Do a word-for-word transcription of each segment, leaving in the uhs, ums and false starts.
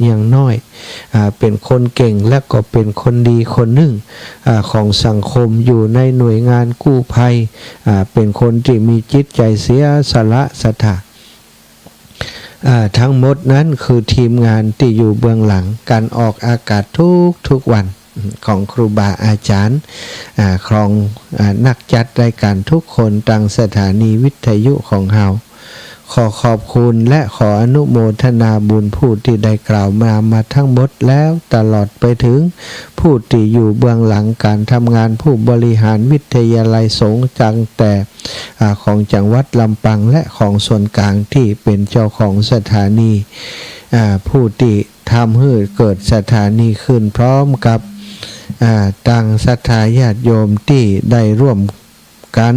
ยังน้อย อ่า เป๋นคนเก่งและก็เป๋นคนดีคนนึ่ง อ่า ของสังคม อยู่ในหน่วยงานกู้ภัย อ่า เป๋นคนตี้มีจิตใจ๋เสียสละศรัทธา อ่า ทั้งหมดนั้นคือทีมงานตี้อยู่เบื้องหลังก๋านออกอากาศทุกๆ วันของครูบาอาจ๋ารย์ อ่า ของ อ่า นักจัดรายก๋านทุกคนตางสถานีวิทยุของเฮา ขอขอบคุณและขออนุโมทนาบุญผู้ตี้ได้กล่าวนามมาทั้งหมดแล้ว ตลอดไปเถิงผู้ตี้อยู่เบื้องหลังก๋านทำงาน ผู้บริหารวิทยาลัยสงฆ์ตั้งแต่ อ่า ของจังหวัดลำปางและของส่วนกลางตี้เป๋นเจ้าของสถานี อ่า ผู้ตี้ทำหื้อเกิดสถานีขึ้นพร้อมกับ อ่า ตางศรัทธาญาติโยมตี้ได้ร่วมกั๋น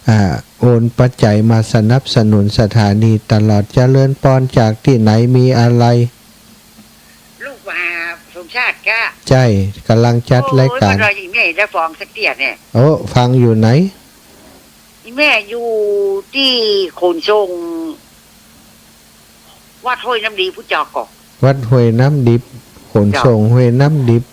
อ่า โอนปัจจัยมาสนับสนุนสถานีตลอด เจริญปอน จากตี้ไหน มีอะไร ลูกมาหาสมชาติก้า ใจ้ ก่ำลังจัดรายก๋าน โอ้ย บ่ได้ยินแม่ได้ฟังสักเตื้อเนี่ย โอ้ ฟังอยู่ไหน อีแม่อยู่ตี้ขนส่ง วัดห้วยน้ำดีพุทธเจ้าก่อ วัดห้วยน้ำดิบ ขนส่ง เจ้า ห้วยน้ำดิบ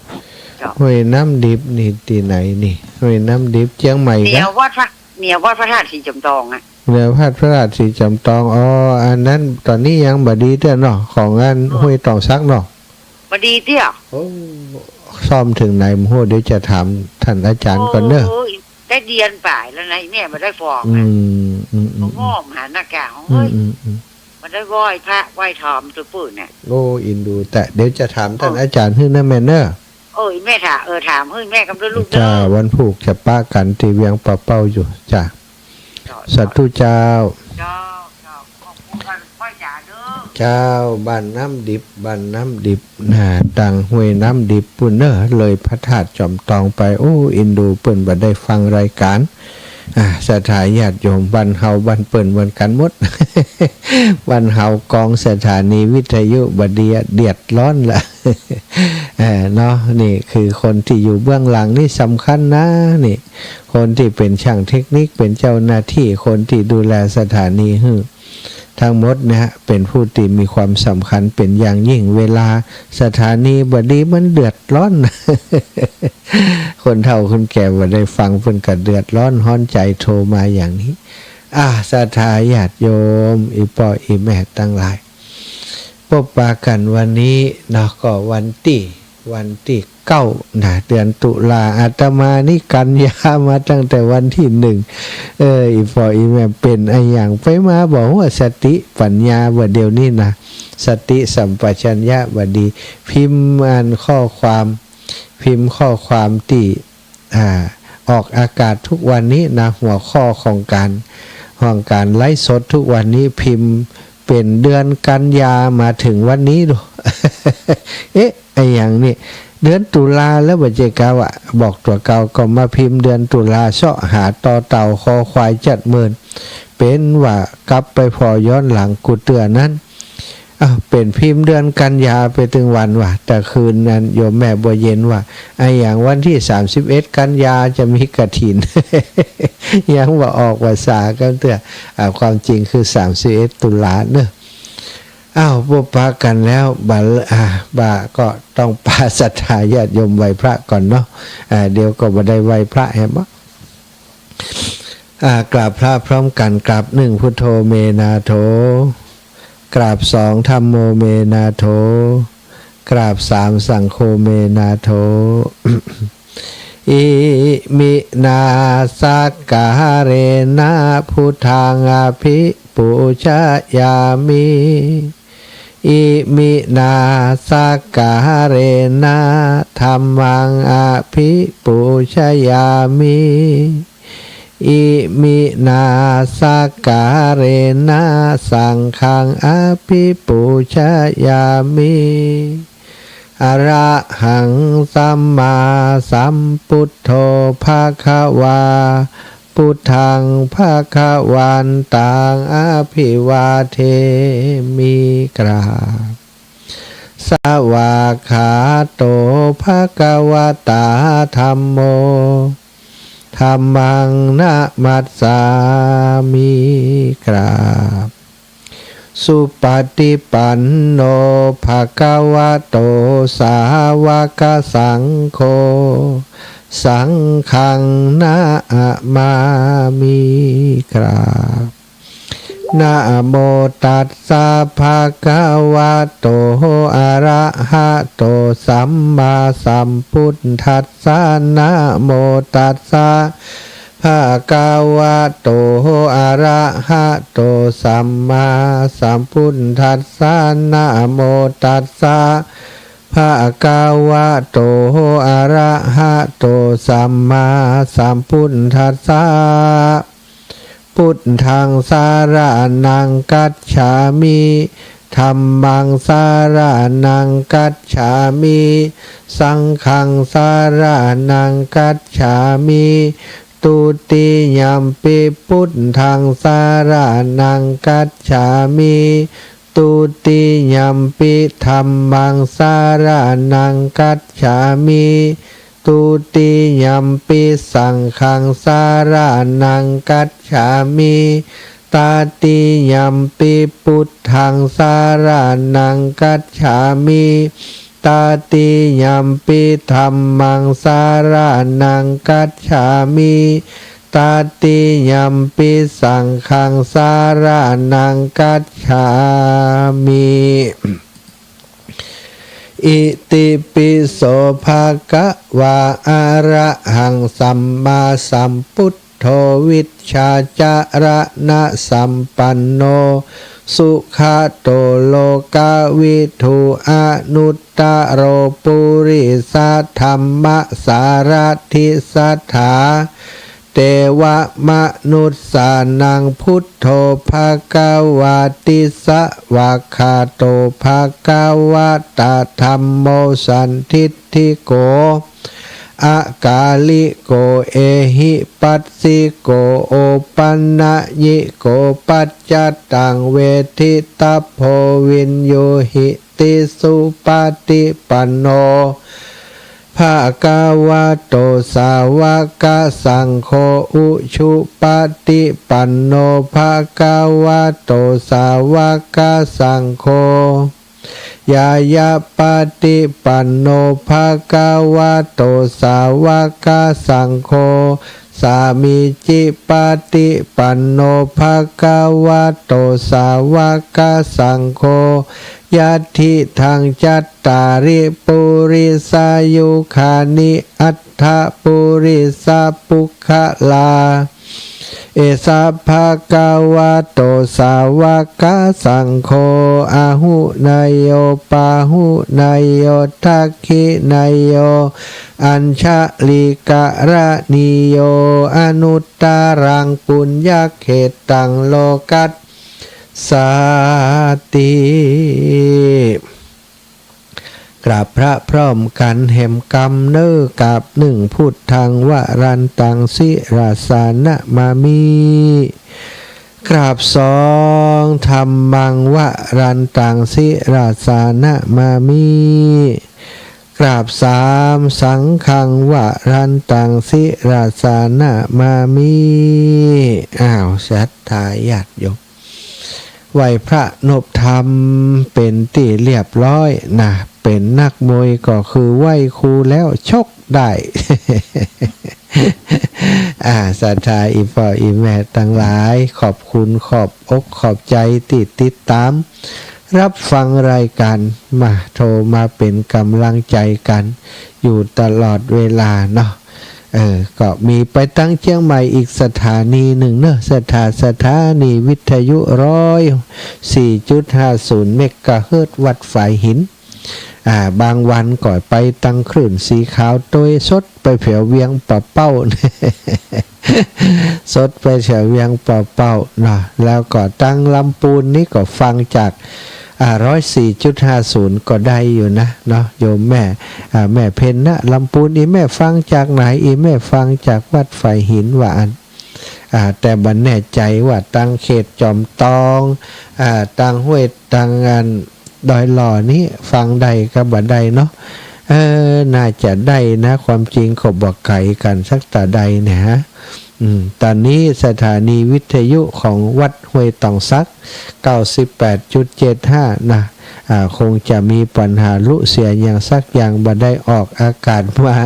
เจ้า ห้วยน้ำดิบนี่ตี้ไหนนี่ ห้วยน้ำดิบ เจียงใหม่ เหนือกะ วัดพระ เหนือวัดพระธาตุศรีจอมตองอะ เหนือวัดพระธาตุศรีจอมตอง อ๋อ อันนั้นต๋อนนี้ยังบ่ดีเตื้อเนาะ ของอัน เออ ห้วยตองสักเนาะ บ่ดีเตื้อ โอ้ ซ่อมเถิงไหนบ่ฮู้ เดี๋ยวจะถามต้านอาจ๋ารย์ก่อนเน้อ โอ้ย ได้เดือนป๋ายแล้วนะ แม่บ่ได้ฟ้อง อื นะ ม อืม อืม ผมมอบหาหน้ากาก อืม เฮ้ย อืม อืม บ่ได้ไหว้พระไหว้ธรรมตัวปื้นเนี่ย โอ้ อินดู แต่เดี๋ยวจะถามต้าน เออ อาจ๋ารย์หื้อนะแม่เน้อ เออ แม่ถาม เออ ถามหื้อแม่กำด้วยลูกเน้อ จ้า วันพูกจะปะกั๋นตี้เวียงป่าเป้าอยู่ จ้า เจ้า สาธุเจ้า เจ้า เจ้า ขอบคุณครับ ไหว้จ๋าเด้อ เจ้า บ้านน้ำดิบ บ้านน้ำดิบ น่ะ ตางห้วยน้ำดิบปู้นเน้อ เลยพระธาตุจอมตองไป โอ้ อินดูเปิ้นบ่ได้ฟังรายก๋าน อ่า ศรัทธาญาติโยม บ้านเฮาบ้านเปิ้นเหมือนกั๋นหมด บ้านเฮากองสถานีวิทยุบ่ดีอะ เดือดร้อนละ เออ เนาะ นี่คือคนตี้อยู่เบื้องหลังนี่สำคัญนะ นี่ คนตี้เป๋นช่างเทคนิค เป๋นเจ้าหน้าตี้ คนตี้ดูแลสถานีหื้อ ทั้งหมดเนี่ยเป๋นผู้ตี้มีความสำคัญเป๋นอย่างยิ่ง เวลาสถานีบ่ดีมันเดือดร้อน คนเฒ่าคนแก่บ่ได้ฟังเปิ้นก็เดือดร้อนฮ้อนใจ๋ โทรมาอย่างนี้ อ่า ศรัทธาญาติโยม อี่ป้ออี่แม่ตังหลาย ปบปะกั๋นวันนี้เนาะ ก็วันตี้ วันตี้เก้านะ เดือนตุลา อาตมานี่กัญญามาตั้งแต่วันตี้หนึ่ง เออ อี่ป้ออี่แม่เป๋นอะหยังไปมาบ่ฮู้ สติปัญญาบ่าเดี่ยวนี้นะ สติสัมปชัญญะบ่ดี พิมพ์อ่านข้อความ พิมพ์ข้อความตี้ อ่า ออกอากาศทุกวันนี้นะ หัวข้อของก๋าน ของก๋านไลฟ์สดทุกวันนี้พิมพ์เป๋นเดือนกัญญามาเถิงวันนี้ดู เอ๊ะ อะหยังนี่ เดือนตุลาแล้วบ่ใจ้กาว่า บอกตั๋วเก่าก็มาพิมพ์เดือนตุลา เซาะหาต่อเต่าคอควายจัดเมิน เป๋นว่ากลับไปผ่อย้อนหลังกู้เตื้อนั้น อ้าว เป๋นพิมพ์เดือนกัญญาไปตึงวันว่ะ แต่คืนนั้นโยมแม่บัวเย็นว่า อะหยังวันตี้สามสิบเอ็ดกัญญาจะมีกฐิน ยังบ่ออกภาษากั๋นเตื้อ อ่า ความจริงคือสามสิบเอ็ดตุลาเนาะ อ้าว ปบปะกั๋นแล้ว บ่า อ่า บ่าก็ต้องปาศรัทธาญาติโยมไหว้พระก่อนเนาะ อ่า เดี๋ยวก็บ่ได้ไหว้พระแหม อ่า กราบพระพร้อมกั๋น กราบหนึ่ง พุทโธ เม นา โถ กราบสอง ธัมโม เม นา โถ กราบสาม สังโฆ เม นา โถ อิมินา สักการะนะ พุทธัง อภิปูชยามิ อิมินา สักการะนะ ธัมมัง อภิปูชยามิ อิมินา สักการะนะ สังฆัง อภิปูชยามิ อะระหัง สัมมาสัมพุทโธ ภะคะวา พุทธัง ภะคะวันตัง อะภิวาเทมิ กราบ สวากขาโต ภะคะวะตา ธัมโม ธัมมัง นะมัสสามิ กราบ สุปฏิปันโน ภะคะวะโต สาวกสังโฆ สังฆัง นะมามิ กราบ นะโมตัสสะ ภะคะวะโต อะระหะโต สัมมาสัมพุทธัสสะ นะโมตัสสะ ภะคะวะโต อะระหะโต สัมมาสัมพุทธัสสะ นะโมตัสสะ ภะคะวะโต อะระหะโต สัมมาสัมพุทธัสสะ พุทธัง สะระณัง คัจฉามิ ธัมมัง สะระณัง คัจฉามิ สังฆัง สะระณัง คัจฉามิ ทุติยัมปิ พุทธัง สะระณัง คัจฉามิ ทุติยัมปิ ธัมมัง สะระณัง คัจฉามิ ทุติยัมปิ สังฆัง สะระณัง คัจฉามิ ตติยัมปิ พุทธัง สะระณัง คัจฉามิ ตติยัมปิ ธัมมัง สะระณัง คัจฉามิ ตติยัมปิ สังฆัง สะระณัง คัจฉามิ อิติปิโส ภะคะวา อะระหัง สัมมาสัมพุทโธ วิชชาจะระณะสัมปันโน สุขะโต โลกะวิทู อนุตตะโร ปุริสะธัมมะสารถิ สัทธา เตวะมะนุสสานัง พุทโธ ภะคะวาติ สะวากขาโต ภะคะวะตะ ธัมโม สันทิฏฐิโก อะกาลิโก เอหิปัสสิโก โอปันญิโก ปัจจตัง เวทิตัพโพ วิญญูหิติ สุปะติปันโน ภะคะวะโต สาวกสังโฆ อุชุปะติปันโน ภะคะวะโต สาวกสังโฆ ญาณะปะติปันโน ภะคะวะโต สาวกสังโฆ สามีจิปะติปันโน ภะคะวะโต สาวกสังโฆ ยัตถิตัง จัตตาริ ปุริสายุคานิ อัตถะปุริสะปุคคละ เอสะ ภะคะวะโต สาวกสังโฆ อาหุเนยโย ปาหุเนยโย ทักขิเนยโย อัญชะลีกะระณีโย อนุตตะรัง ปุญญะเขตัง โลกัสสาติ กราบพระพร้อมกั๋นแหมกำเน้อ กราบหนึ่ง พุทธัง วรันตัง ศิราสานะมามิ กราบสอง ธัมมัง วรันตัง ศิราสานะมามิ กราบสาม สังฆัง วรันตัง ศิราสานะมามิ อ้าว ศรัทธาญาติโยม ไหว้พระนบธรรมเป๋นตี้เรียบร้อยนะ เป๋นนักมวยก็คือไหว้ครูแล้วชกได้ อ่า ศรัทธาอี่ป้ออี่แม่ตังหลาย ขอบคุณ ขอบอกขอบใจ๋ตี้ติดต๋าม ฮับฟังรายก๋าน มาโทรมาเป๋นก๋ำลังใจ๋กั๋นอยู่ตลอดเวลาเนาะ เออ ก็มีไปตังเจียงใหม่อีกสถานีนึ่งเนาะ ศรัทธา สถานีวิทยุ ร้อยสี่จุดห้าศูนย์ เมกะเฮิรตซ์ วัดฝายหิน อ่า บางวันก็ไปตังคลื่นสีขาว โตยสดไปแผวเวียงป่าเป้า สดไปแผวเวียงป่าเป้าเนาะ แล้วก็ตังลำปูนนี่ก็ฟังจาก อ่า ร้อยสี่จุดห้าศูนย์ ก็ได้อยู่นะเนาะ โยมแม่ อ่า แม่เพ็ญนะ ลำปูน อี่แม่ฟังจากไหน อี่แม่ฟังจากวัดฝายหิน ว่าอั้น อ่า แต่บ่แน่ใจ๋ว่าตังเขตจอมตอง อ่า ตังห้วย ตังอันดอยหล่อนี่ฟังได้กาบ่ได้เนาะ เออ น่าจะได้นะ ความจริงก็บ่ไก๋กั๋นสักตาใดเนี่ยฮะ อืม ต๋อนนี้สถานีวิทยุของวัดห้วยตองสัก เก้าสิบแปดจุดเจ็ดห้า นะ อ่า คงจะมีปัญหาลุเสียอย่างสักอย่าง บ่ได้ออกอากาศมา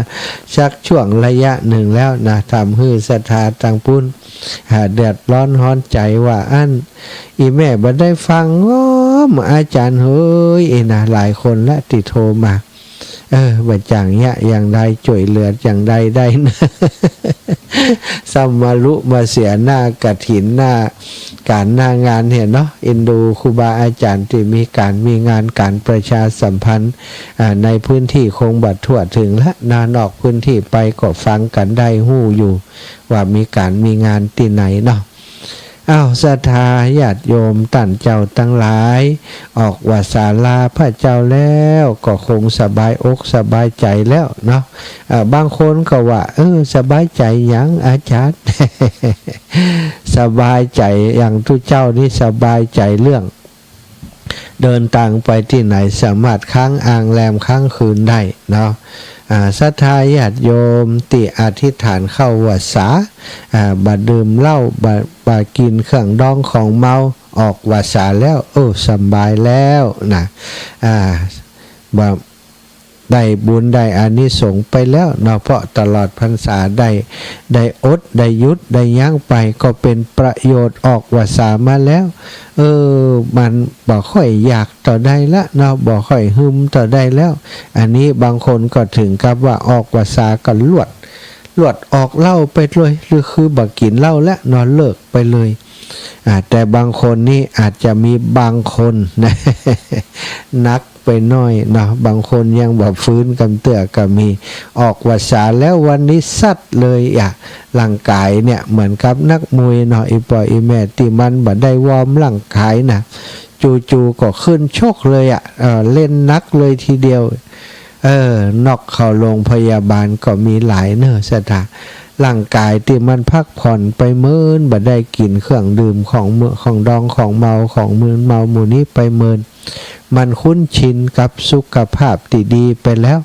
สักช่วงระยะนึ่งแล้วนะ ทำหื้อศรัทธาตังปุ้น อ่า เดือดร้อนฮ้อนใจ๋ว่าอั้น อี่แม่บ่ได้ฟัง อ้อม อาจ๋ารย์เหย เอ้ยนะ หลายคนละตี้โทรมา เออ บ่าจ๋างเยียะอย่างใด จ้วยเหลืออย่างใดได้นะ ซ้ำมาลุมาเสียหน้ากฐิน หน้าก๋านหน้างานเหียเนาะ เอ็นดูครูบาอาจ๋ารย์ตี้มีก๋านมีงาน ก๋านประชาสัมพันธ์ อ่า ในพื้นตี้คงบ่ทั่วเถิงละนะ นอกพื้นตี้ไปก็ฟังกั๋นได้ฮู้อยู่ ว่ามีก๋านมีงานตี้ไหนเนาะ อ้าว ศรัทธาญาติโยมต้านเจ้าตังหลาย ออกว่าสาลาพระเจ้าแล้วก็คงสบายอกสบายใจ๋แล้วเนาะ เอ่อ บางคนก็ว่า เออ สบายใจ๋หยังอาจ๋ารย์ สบายใจ๋อย่างตุ๊เจ้านี่สบายใจ๋เรื่อง เดินตางไปตี้ไหนสามารถค้างโรงแรมค้างคืนได้เนาะ อ่า ศรัทธาญาติโยมตี้อธิษฐานเข้าว่าสา อ่า บ่ดื่มเหล้า บ่ บ่กิ๋นเครื่องดองของเมา ออกว่าสาแล้ว โอ้ สบายแล้วนะ อ่า บ่ ได้บุญได้อานิสงส์ไปแล้วเนาะ เพราะตลอดพรรษาได้ ได้อด ได้หยุด ได้ยั้งไป ก็เป๋นประโยชน์ ออกว่าสามาแล้ว เออ มันบ่ค่อยอยากเต้าใดละเนาะ บ่ค่อยหึมเต้าใดแล้ว อันนี้บางคนก็เถิงกับว่าออกว่าสาก็ลวด ลวดออกเหล้าไปเลย หรือคือบ่กิ๋นเหล้าแล้วเนาะ เลิกไปเลย อ่า แต่บางคนนี่อาจจะมีบางคนนะ หนักไปหน้อยเนาะ บางคนยังบ่ฟื้นกำเตื้อก็มี ออกว่าสาแล้ววันนี้ซัดเลยอะ ร่างก๋ายเนี่ยเหมือนกับนักมวยเนาะ อี่ป้ออี่แม่ตี้มันบ่ได้วอร์มร่างก๋ายนะ จู่ๆ ก็ขึ้นชกเลยอะ เออ เล่นหนักเลยทีเดียว เออ น็อกเข้าโรงพยาบาลก็มีหลายเน่อศรัทธา ร่างก๋ายตี้มันพักผ่อนไปเมิน บ่ได้กิ๋นเครื่องดื่มของเมา ของดองของเมา ของมึนเมาหมู่นี้ไปเมิน มันคุ้นชินกับสุขภาพตี้ดีไปแล้ว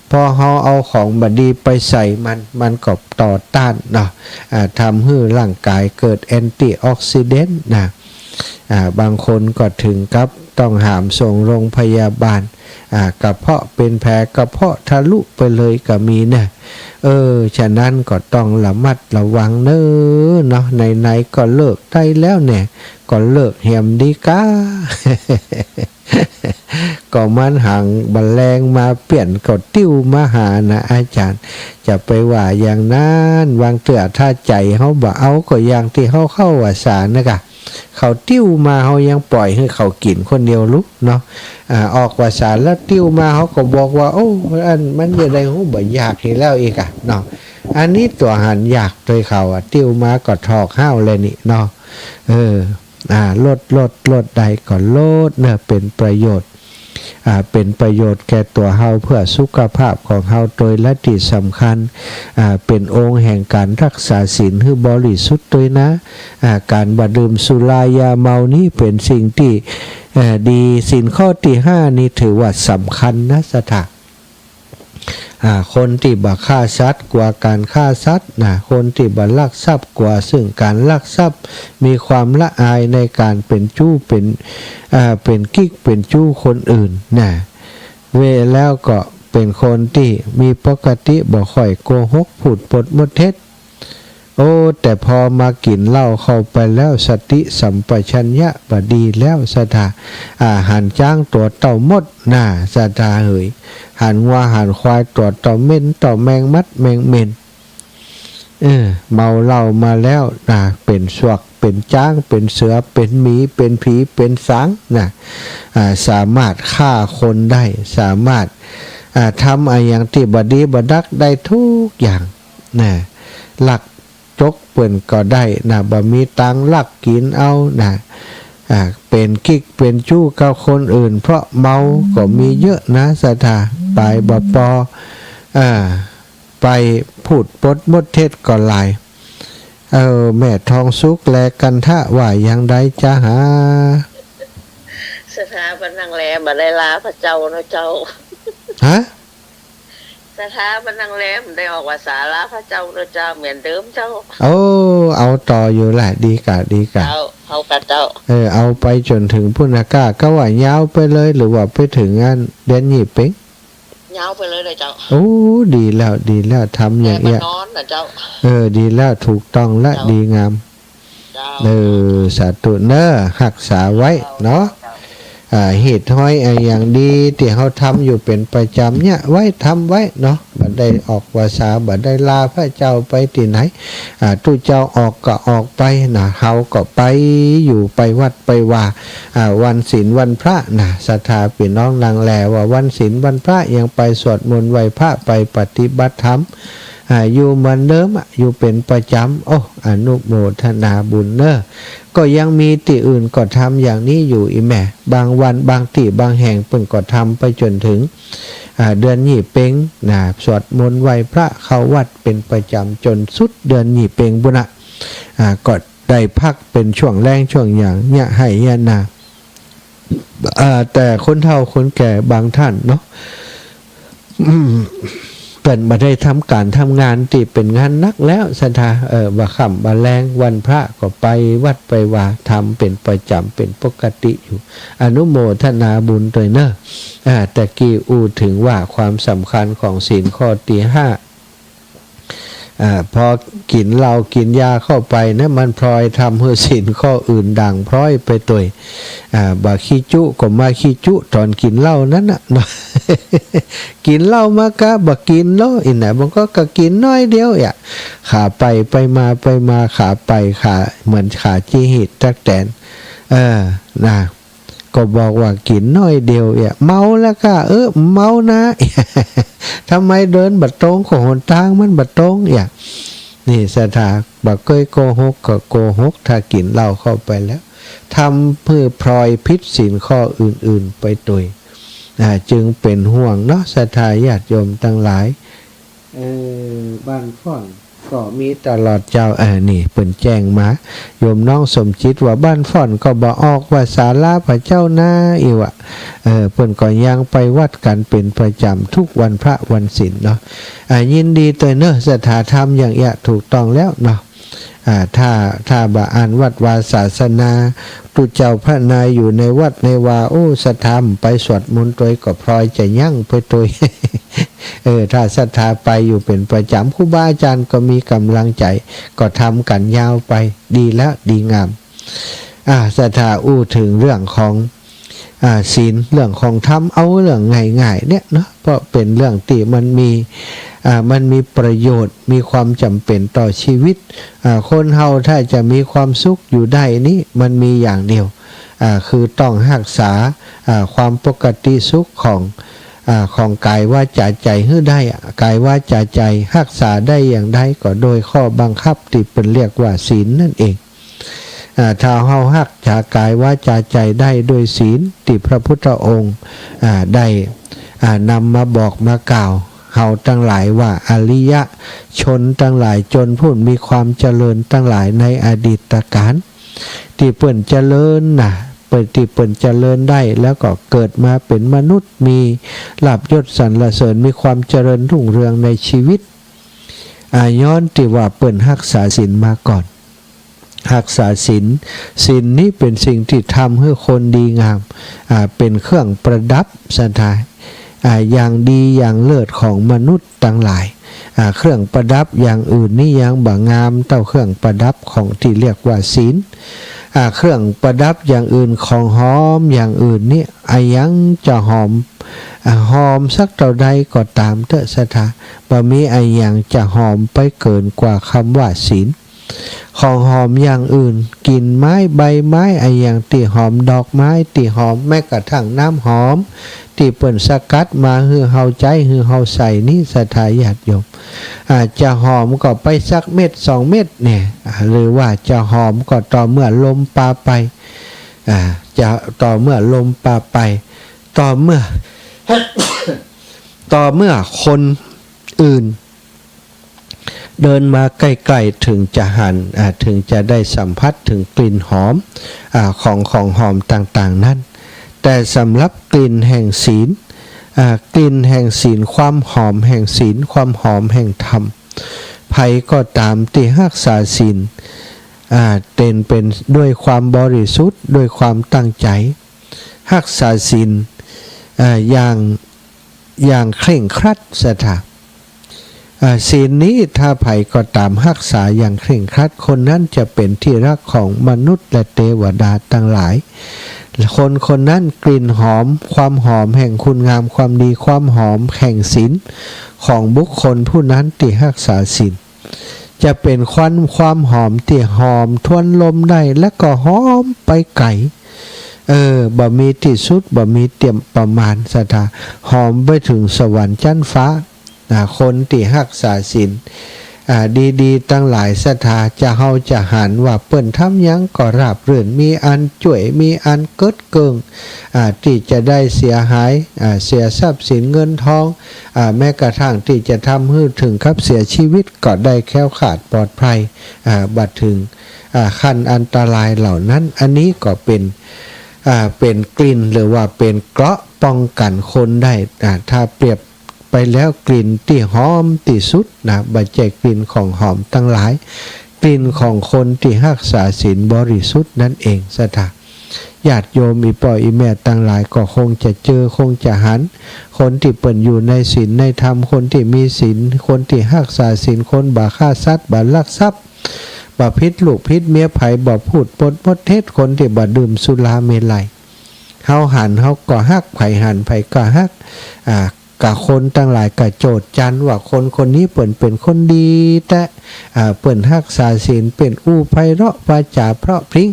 พอเฮาเอาของบ่ดีไปใส่มัน มันก็ต่อต้านเนาะ อ่า ทำหื้อร่างก๋ายเกิดแอนตี้ออกซิเดนต์นะ อ่า บางคนก็เถิงกับต้องหามส่งโรงพยาบาล อ่า กระเพาะเป๋นแผล กระเพาะทะลุไปเลยก็มีนะ เออ ฉะนั้นก็ต้องระมัดระวังเน่อเนาะ ไหนๆ ก็เลิกได้แล้วแน่ ก็เลิกแหมดีก้า ก็มันหังบ่าแลงมาเปี้ยนก็ติ้วมาหานะอาจ๋ารย์ จะไปว่าอย่างนั้น บางเตื้อถ้าใจ๋เฮาบ่เอาก็อย่างตี้เฮาเข้าว่าสานะกะ เขาติ้วมาเฮายังป่อยหื้อเขากิ๋นคนเดียวลุเนาะ อ่า ออกว่าสาแล้วติ้วมาเฮาก็บอกว่า โอ้ อันมันจะได้ฮู้บ่อยากนี่แล้วอีกอะเนาะ อันนี้ตั๋วหันอยากโตยเขาอะ ติ้วมาก็ถอกห้าวเลยนี่เนาะ เออ อ่า ลด ลด ลดได้ก็ลดเน่อ เป๋นประโยชน์ อ่า เป๋นประโยชน์แก่ตั๋วเฮา เพื่อสุขภาพของเฮาโตย และตี้สำคัญ อ่า เป๋นองค์แห่งก๋านฮักษาศีลหื้อบริสุทธิ์โตยนะ อ่า ก๋านบ่ดื่มสุรายาเมานี้เป๋นสิ่งตี้ เอ่อ ดี ศีลข้อตี้ห้านี้ถือว่าสำคัญนะศรัทธา อ่า คนตี้บ่ฆ่าสัตว์ กั๋วก๋านฆ่าสัตว์นะ คนตี้บ่ลักทรัพย์ กั๋วเซิ่งก๋านลักทรัพย์ มีความละอายในก๋านเป๋นจู้ เป๋น อ่า เป๋นกิ๊ก เป๋นจู้คนอื่นนะ เว้นแล้วก็เป๋นคนตี้มีปกติบ่ค่อยโกหก พูดปดมดเท็จ โอ้ แต่พอมากิ๋นเหล้าเข้าไปแล้ว สติสัมปชัญญะบ่ดีแล้วศรัทธา อ่า หันจ๊างตั๋วเต้าหมดนะศรัทธาเหย หันงัวหันควายตั๋วเต้าเหม็น ตั๋วแมงมัดแมงเหม็น เออ เมาเหล้ามาแล้วนะ เป๋นสวก เป๋นจ๊าง เป๋นเสือ เป๋นหมี เป๋นผี เป๋นสางนะ อ่า สามารถฆ่าคนได้ สามารถ อ่า ทำอะหยังตี้บ่ดีบ่ดักได้ทุกอย่างนะ ลักจกเปิ้นก็ได้นะ บ่มีตังค์ลักกิ๋นเอานะ อ่า เป๋นกิ๊กเป๋นจู้กับคนอื่น เพราะเมาก็มีเยอะนะศรัทธา ต๋ายบ่ปอ อ่า ไปพูดปดมดเท็จก็หลาย เออ แม่ทองสุขและกันทะว่าอย่างใดจ๊ะหา ศรัทธาบ่านั่งแลบ่ได้ลาพระเจ้าเนาะเจ้า ฮะ ศรัทธาบ่านังแลบ่ได้ออกวาสาลาพระเจ้าเน่อเจ้า เหมือนเดิมเจ้า โอ้ เอาต่ออยู่ละ ดีก่ะ ดีก่ะ เจ้า เอาก่ะเจ้า เออ เอาไปจ๋นเถิงปุ้นน่ะก้า ก็ว่ายาวไปเลย หรือว่าไปเถิงอันเดือนยี่เป็ง ยาวไปเลยเน่อเจ้า โอ้ ดีแล้ว ดีแล้ว ทำอย่างเอี้ย แต่บ่นอนเน่อเจ้า เออ ดีแล้ว ถูกต้องละ เจ้า ดีงาม เจ้า เออ สาธุเน่อ ฮักษาไว้เนาะ เจ้า อ่า เหตุห้อยอะหยังดีตี้เฮาทำอยู่เป๋นประจ๋ำเนี่ย ไว้ ทำไว้เนาะ บ่ได้ออกวาสา บ่ได้ลาพระเจ้าไปตี้ไหน อ่า ตุ๊เจ้าออกก็ออกไปนะ เฮาก็ไปอยู่ ไปวัดไปวา อ่า วันศีลวันพระนะ ศรัทธาปี้น้องนังแลว่าวันศีลวันพระยังไปสวดมนต์ไหว้พระ ไปปฏิบัติธรรม อ่า อยู่เหมือนเดิมอะ อยู่เป๋นประจ๋ำ โอ้ อนุโมทนาบุญเน่อ ก็ยังมีตี้อื่นก็ทำอย่างนี้อยู่อีแม่ บางวันบางตี้บางแห่งเปิ้นก็ทำไปจ๋นเถิง อ่า เดือนยี่เป็งนะ สวดมนต์ไหว้พระเข้าวัดเป๋นประจ๋ำจ๋นสุดเดือนยี่เป็งปุ้นน่ะ อ่า ก็ได้พักเป๋นช่วงแลงช่วงหยัง เยียะไฮ่เยียะนา อ่า แต่คนเฒ่าคนแก่บางท่านเนาะ อืม เปิ้นบ่ได้ทำก๋านทำงานตี้เป๋นงานหนักแล้ว ศรัทธา เออ บ่าค่ำบ่าแลง วันพระก็ไปวัดไปวา ทำเป๋นประจ๋ำ เป๋นปกติอยู่ อนุโมทนาบุญตวยเน่อ อ่า ตะกี้อู้เถิงว่าความสำคัญของศีลข้อตี้ห้า อ่า พอกิ๋นเหล้ากิ๋นยาเข้าไปนะ มันพลอยทำหื้อศีลข้ออื่นด่างพร้อยไปตวย อ่า บ่าขี้จุ๊ก็มาขี้จุ๊ต๋อนกิ๋นเหล้านั้นน่ะเนาะ กิ๋นเหล้ามาก้า บ่ากิ๋นเนาะ อี้ไหน บางก็ ก็กิ๋นน้อยเดียวเอี้ย ขาไป ไปมา ไปมา ขาไป ขา เหมือนขาจี๊หีดตั๊กแตน เออ นะ ก็บอกว่ากิ๋นน้อยเดียวเอี้ย เมาแล้วก้า เออ เมานะ ทำไมเดินบ่ตรง ก็หนตางมันบ่ตรงเอี้ย นี่ศรัทธา บ่าเกยโกหกก็โกหก ถ้ากิ๋นเหล้าเข้าไปแล้ว ทำหื้อพลอยผิดศีลข้ออื่นๆ ไปตวย อ่า จึงเป๋นห่วงเนาะ ศรัทธาญาติโยมตังหลาย เออ บ้านฟ้อนก็มีตลอดเจ้า เออ นี่เปิ้นแจ้งมา โยมน้องสมจิตว่าบ้านฟ้อนก็บ่ออกวาสาลาพระเจ้านา อี้วะ เออ เปิ้นก็ยังไปวัดกั๋นเป๋นประจ๋ำทุกวันพระวันศีลเนาะ อ่า ยินดีตวยเน่อ ศรัทธาทำอย่างเอี้ยถูกต้องแล้วเนาะ อ่า ถ้า ถ้าบ่าอั้นวัดวาศาสนา ตุ๊เจ้าพระนายอยู่ในวัดในวา โอ้ ศรัทธาบ่ไปสวดมนต์ตวยก็พลอยจะยั้งไปตวย เออ ถ้าศรัทธาไปอยู่เป๋นประจ๋ำ ครูบาอาจ๋ารย์ก็มีก๋ำลังใจ๋ ก็ทำกั๋นยาวไป ดีแล้ว ดีงาม อ่า ศรัทธาอู้เถิงเรื่องของ อ่า ศีล เรื่องของธรรม เอาเรื่องง่ายๆ เนี่ยเนาะ เพราะเป๋นเรื่องตี้มันมี อ่า มันมีประโยชน์ มีความจ๋ำเป๋นต่อชีวิต อ่า คนเฮาถ้าจะมีความสุขอยู่ได้นี่ มันมีอย่างเดียว อ่า คือต้องฮักษา อ่า ความปกติสุขของ อ่า ของก๋ายวาจ๋าใจ๋หื้อได้ ก๋ายวาจ๋าใจ๋ฮักษาได้อย่างใด ก็โดยข้อบังคับตี้เปิ้นเรียกว่าศีลนั่นเอง อ่า ถ้าเฮาฮักษาก๋ายวาจ๋าใจ๋ได้ด้วยศีลตี้พระพุทธองค์ อ่า ได้ อ่า นำมาบอกมากล่าวเฮาตังหลายว่าอริยชนตังหลายจนผู้มีความเจริญตังหลายในอดีตกาล ตี้เปิ้นเจริญนะ เปิ้น ตี้เปิ้นเจริญได้ แล้วก็เกิดมาเป๋นมนุษย์ มีลาภยศสรรเสริญ มีความเจริญรุ่งเรืองในชีวิต อ่า ย้อนตี้ว่าเปิ้นฮักษาศีลมาก่อน ฮักษาศีล ศีลนี้เป๋นสิ่งตี้ทำหื้อคนดีงาม อ่า เป๋นเครื่องประดับ ศรัทธา อ่า อย่างดีอย่างเลิศของมนุษย์ตังหลาย อ่า เครื่องประดับอย่างอื่นนี่ยังบ่งามเต้าเครื่องประดับของตี้เรียกว่าศีล อ่า เครื่องประดับอย่างอื่น ของหอมอย่างอื่นนี่ อะหยังจะหอม อ่า หอมสักเต้าใดก็ต๋ามเต๊อะ ศรัทธา บ่มีอะหยังจะหอมไปเกินกว่าคำว่าศีล ของหอมอย่างอื่น กิ่นไม้ใบไม้ อะหยังตี้หอม ดอกไม้ตี้หอม แม้กระทั่งน้ำหอมตี้เปิ้นสกัดมาหื้อเฮาใจ๊หื้อเฮาใส่นี่ ศรัทธาญาติโยม อ่า จะหอมก็ไปสักเม็ดสองเม็ดเนี่ย อ่า หรือว่าจะหอมก็ต่อเมื่อลมปาไป อ่า จะต่อเมื่อลมปาไป ต่อเมื่อ ต่อเมื่อคนอื่น เดินมาใกล้ๆ เถิงจะหัน อ่า เถิงจะได้สัมผัสเถิงกลิ่นหอม อ่า ของของหอมต่างๆ นั้น แต่สำหรับกลิ่นแห่งศีล อ่า กลิ่นแห่งศีล ความหอมแห่งศีล ความหอมแห่งธรรม ใผก็ต๋ามตี้ฮักษาศีล อ่า เต็มเป๋นด้วยความบริสุทธิ์ ด้วยความตั้งใจ๋ ฮักษาศีล อ่า อย่าง อย่างเคร่งครัด ศรัทธา อ่า ศีลนี้ถ้าใผก็ต๋ามฮักษาอย่างเคร่งครัด คนนั้นจะเป๋นตี้ฮักของมนุษย์และเตวดาตังหลาย คนคนนั้นกลิ่นหอม ความหอมแห่งคุณงามความดี ความหอมแห่งศีลของบุคคลผู้นั้นตี้ฮักษาศีล จะเป๋นควัน ความหอมตี้หอมทวนลมได้ และก็หอมไปไก๋ เออ บ่มีตี้สุด บ่มีเตียมประมาณ ศรัทธา หอมไปเถิงสวรรค์จั๊นฟ้า อ่า คนตี้ฮักษาศีล อ่า ดีๆ ตังหลาย ศรัทธา จะเฮาจะหันว่าเปิ้นทำหยังก็ราบรื่น มีอันจ้วย มีอันเกิดเกิ่ง อ่า ตี้จะได้เสียหาย อ่า เสียทรัพย์สินเงินทอง อ่า แม้กระทั่งตี้จะทำหื้อเถิงกับเสียชีวิตก็ได้แคล้วคลาดปลอดภัย อ่า บ่เถิง อ่า ขั้นอันตรายเหล่านั้น อันนี้ก็เป๋น อ่า เป๋นกลิ่น หรือว่าเป๋นเกราะป้องกั๋นคนได้ อ่า ถ้าเปรียบไปแล้วกลิ่นตี้หอมตี้สุดนะ บ่ใจ้กลิ่นของหอมตังหลาย กลิ่นของคนตี้ฮักษาศีลบริสุทธิ์นั้นเอง ศรัทธา ญาติโยมอี่ป้ออี่แม่ตังหลายก็คงจะเจอ คงจะหัน คนตี้เปิ้นอยู่ในศีลในธรรม คนตี้มีศีล คนตี้ฮักษาศีล คนบ่ฆ่าสัตว์ บ่ลักทรัพย์ บ่ผิดลูกผิดเมียใผ บ่พูดปดมดเท็จ คนตี้บ่ดื่มสุราเมรัย เฮาหันเฮาก็ฮัก ใผหันใผก็ฮัก อ่า กะคนตังหลายกะโจษจันว่าคนคนนี้เปิ้นเป๋นคนดีแต๊ อ่า เปิ้นฮักษาศีล เป๋นอู้ไพเราะ วาจ๋าเพราะพริ้ง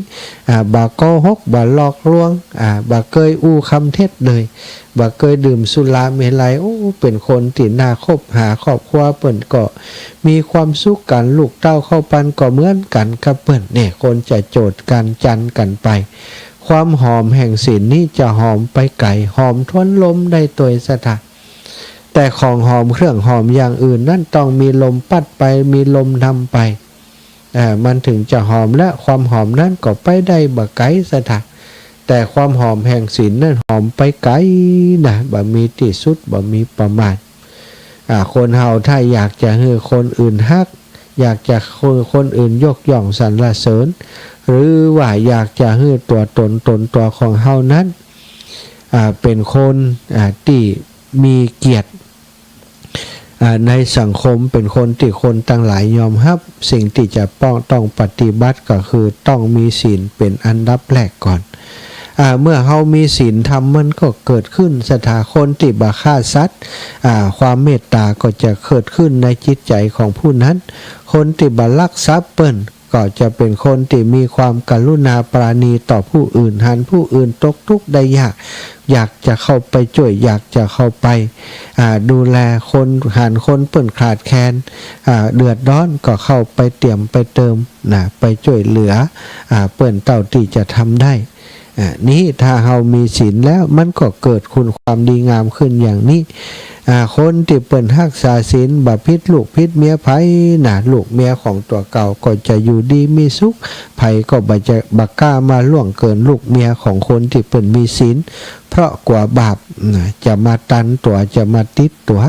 อ่า บ่โกหก บ่หลอกลวง อ่า บ่เกยอู้กำเท็จเลย บ่เกยดื่มสุราเมรัย โอ้ เป๋นคนตี้น่าคบหา ครอบครัวเปิ้นก็มีความสุขกั๋น ลูกเต้าเข้าปันก็เหมือนกั๋นกับเปิ้น เนี่ย คนจะโจษกั๋นจันกั๋นไป ความหอมแห่งศีลนี้จะหอมไปไก๋ หอมทวนลมได้ตวย ศรัทธา แต่ของหอมเครื่องหอมอย่างอื่นนั้นต้องมีลมปั๊ดไป มีลมนำไป อ่า มันเถิงจะหอม และความหอมนั้นก็ไปได้บ่ไก๋ ศรัทธา แต่ความหอมแห่งศีลนั้นหอมไปไก๋นะ บ่มีตี้สุด บ่มีประมาณ อ่า คนเฮาถ้าอยากจะหื้อคนอื่นฮัก อยากจะหื้อคนอื่นยกย่องสรรเสริญ หรือว่าอยากจะหื้อตั๋วต๋นต๋นตั๋วของเฮานั้น อ่า เป๋นคน อ่า ตี้มีเกียรติ อ่า ในสังคม เป๋นคนตี้คนตังหลายยอมฮับ สิ่งตี้จะป้อง ต้องปฏิบัติก็คือต้องมีศีลเป๋นอันดับแรกก่อน อ่า เมื่อเฮามีศีลธรรมมันก็เกิดขึ้น ศรัทธา คนตี้บ่ฆ่าสัตว์ อ่า ความเมตต๋าก็จะเกิดขึ้นในจิตใจ๋ของผู้นั้น คนตี้บ่ลักทรัพย์เปิ้น ก็จะเป๋นคนตี้มีความกรุณาปราณีต่อผู้อื่น หันผู้อื่นตกทุกข์ได้ยาก อยากจะเข้าไปจ้วย อยากจะเข้าไป อ่า ดูแลคน หันคนเปิ้นขาดแคลน อ่า เดือดร้อน ก็เข้าไปเตียมไปเติมนะ ไปจ้วยเหลือ อ่า เปิ้นเต้าตี้จะทำได้ อ่า นี้ถ้าเฮามีศีลแล้ว มันก็เกิดคุณความดีงามขึ้นอย่างนี้ อ่า คนตี้เปิ้นฮักษาศีล บ่ผิดลูกผิดเมียใผนะ ลูกเมียของตั๋วเก่าก็จะอยู่ดีมีสุข ใผก็บ่จะ บ่กล้ามาล่วงเกินลูกเมียของคนตี้เปิ้นมีศีล เพราะกั๋วบาปนะ จะมาตันตั๋ว จะมาติดตั๋ว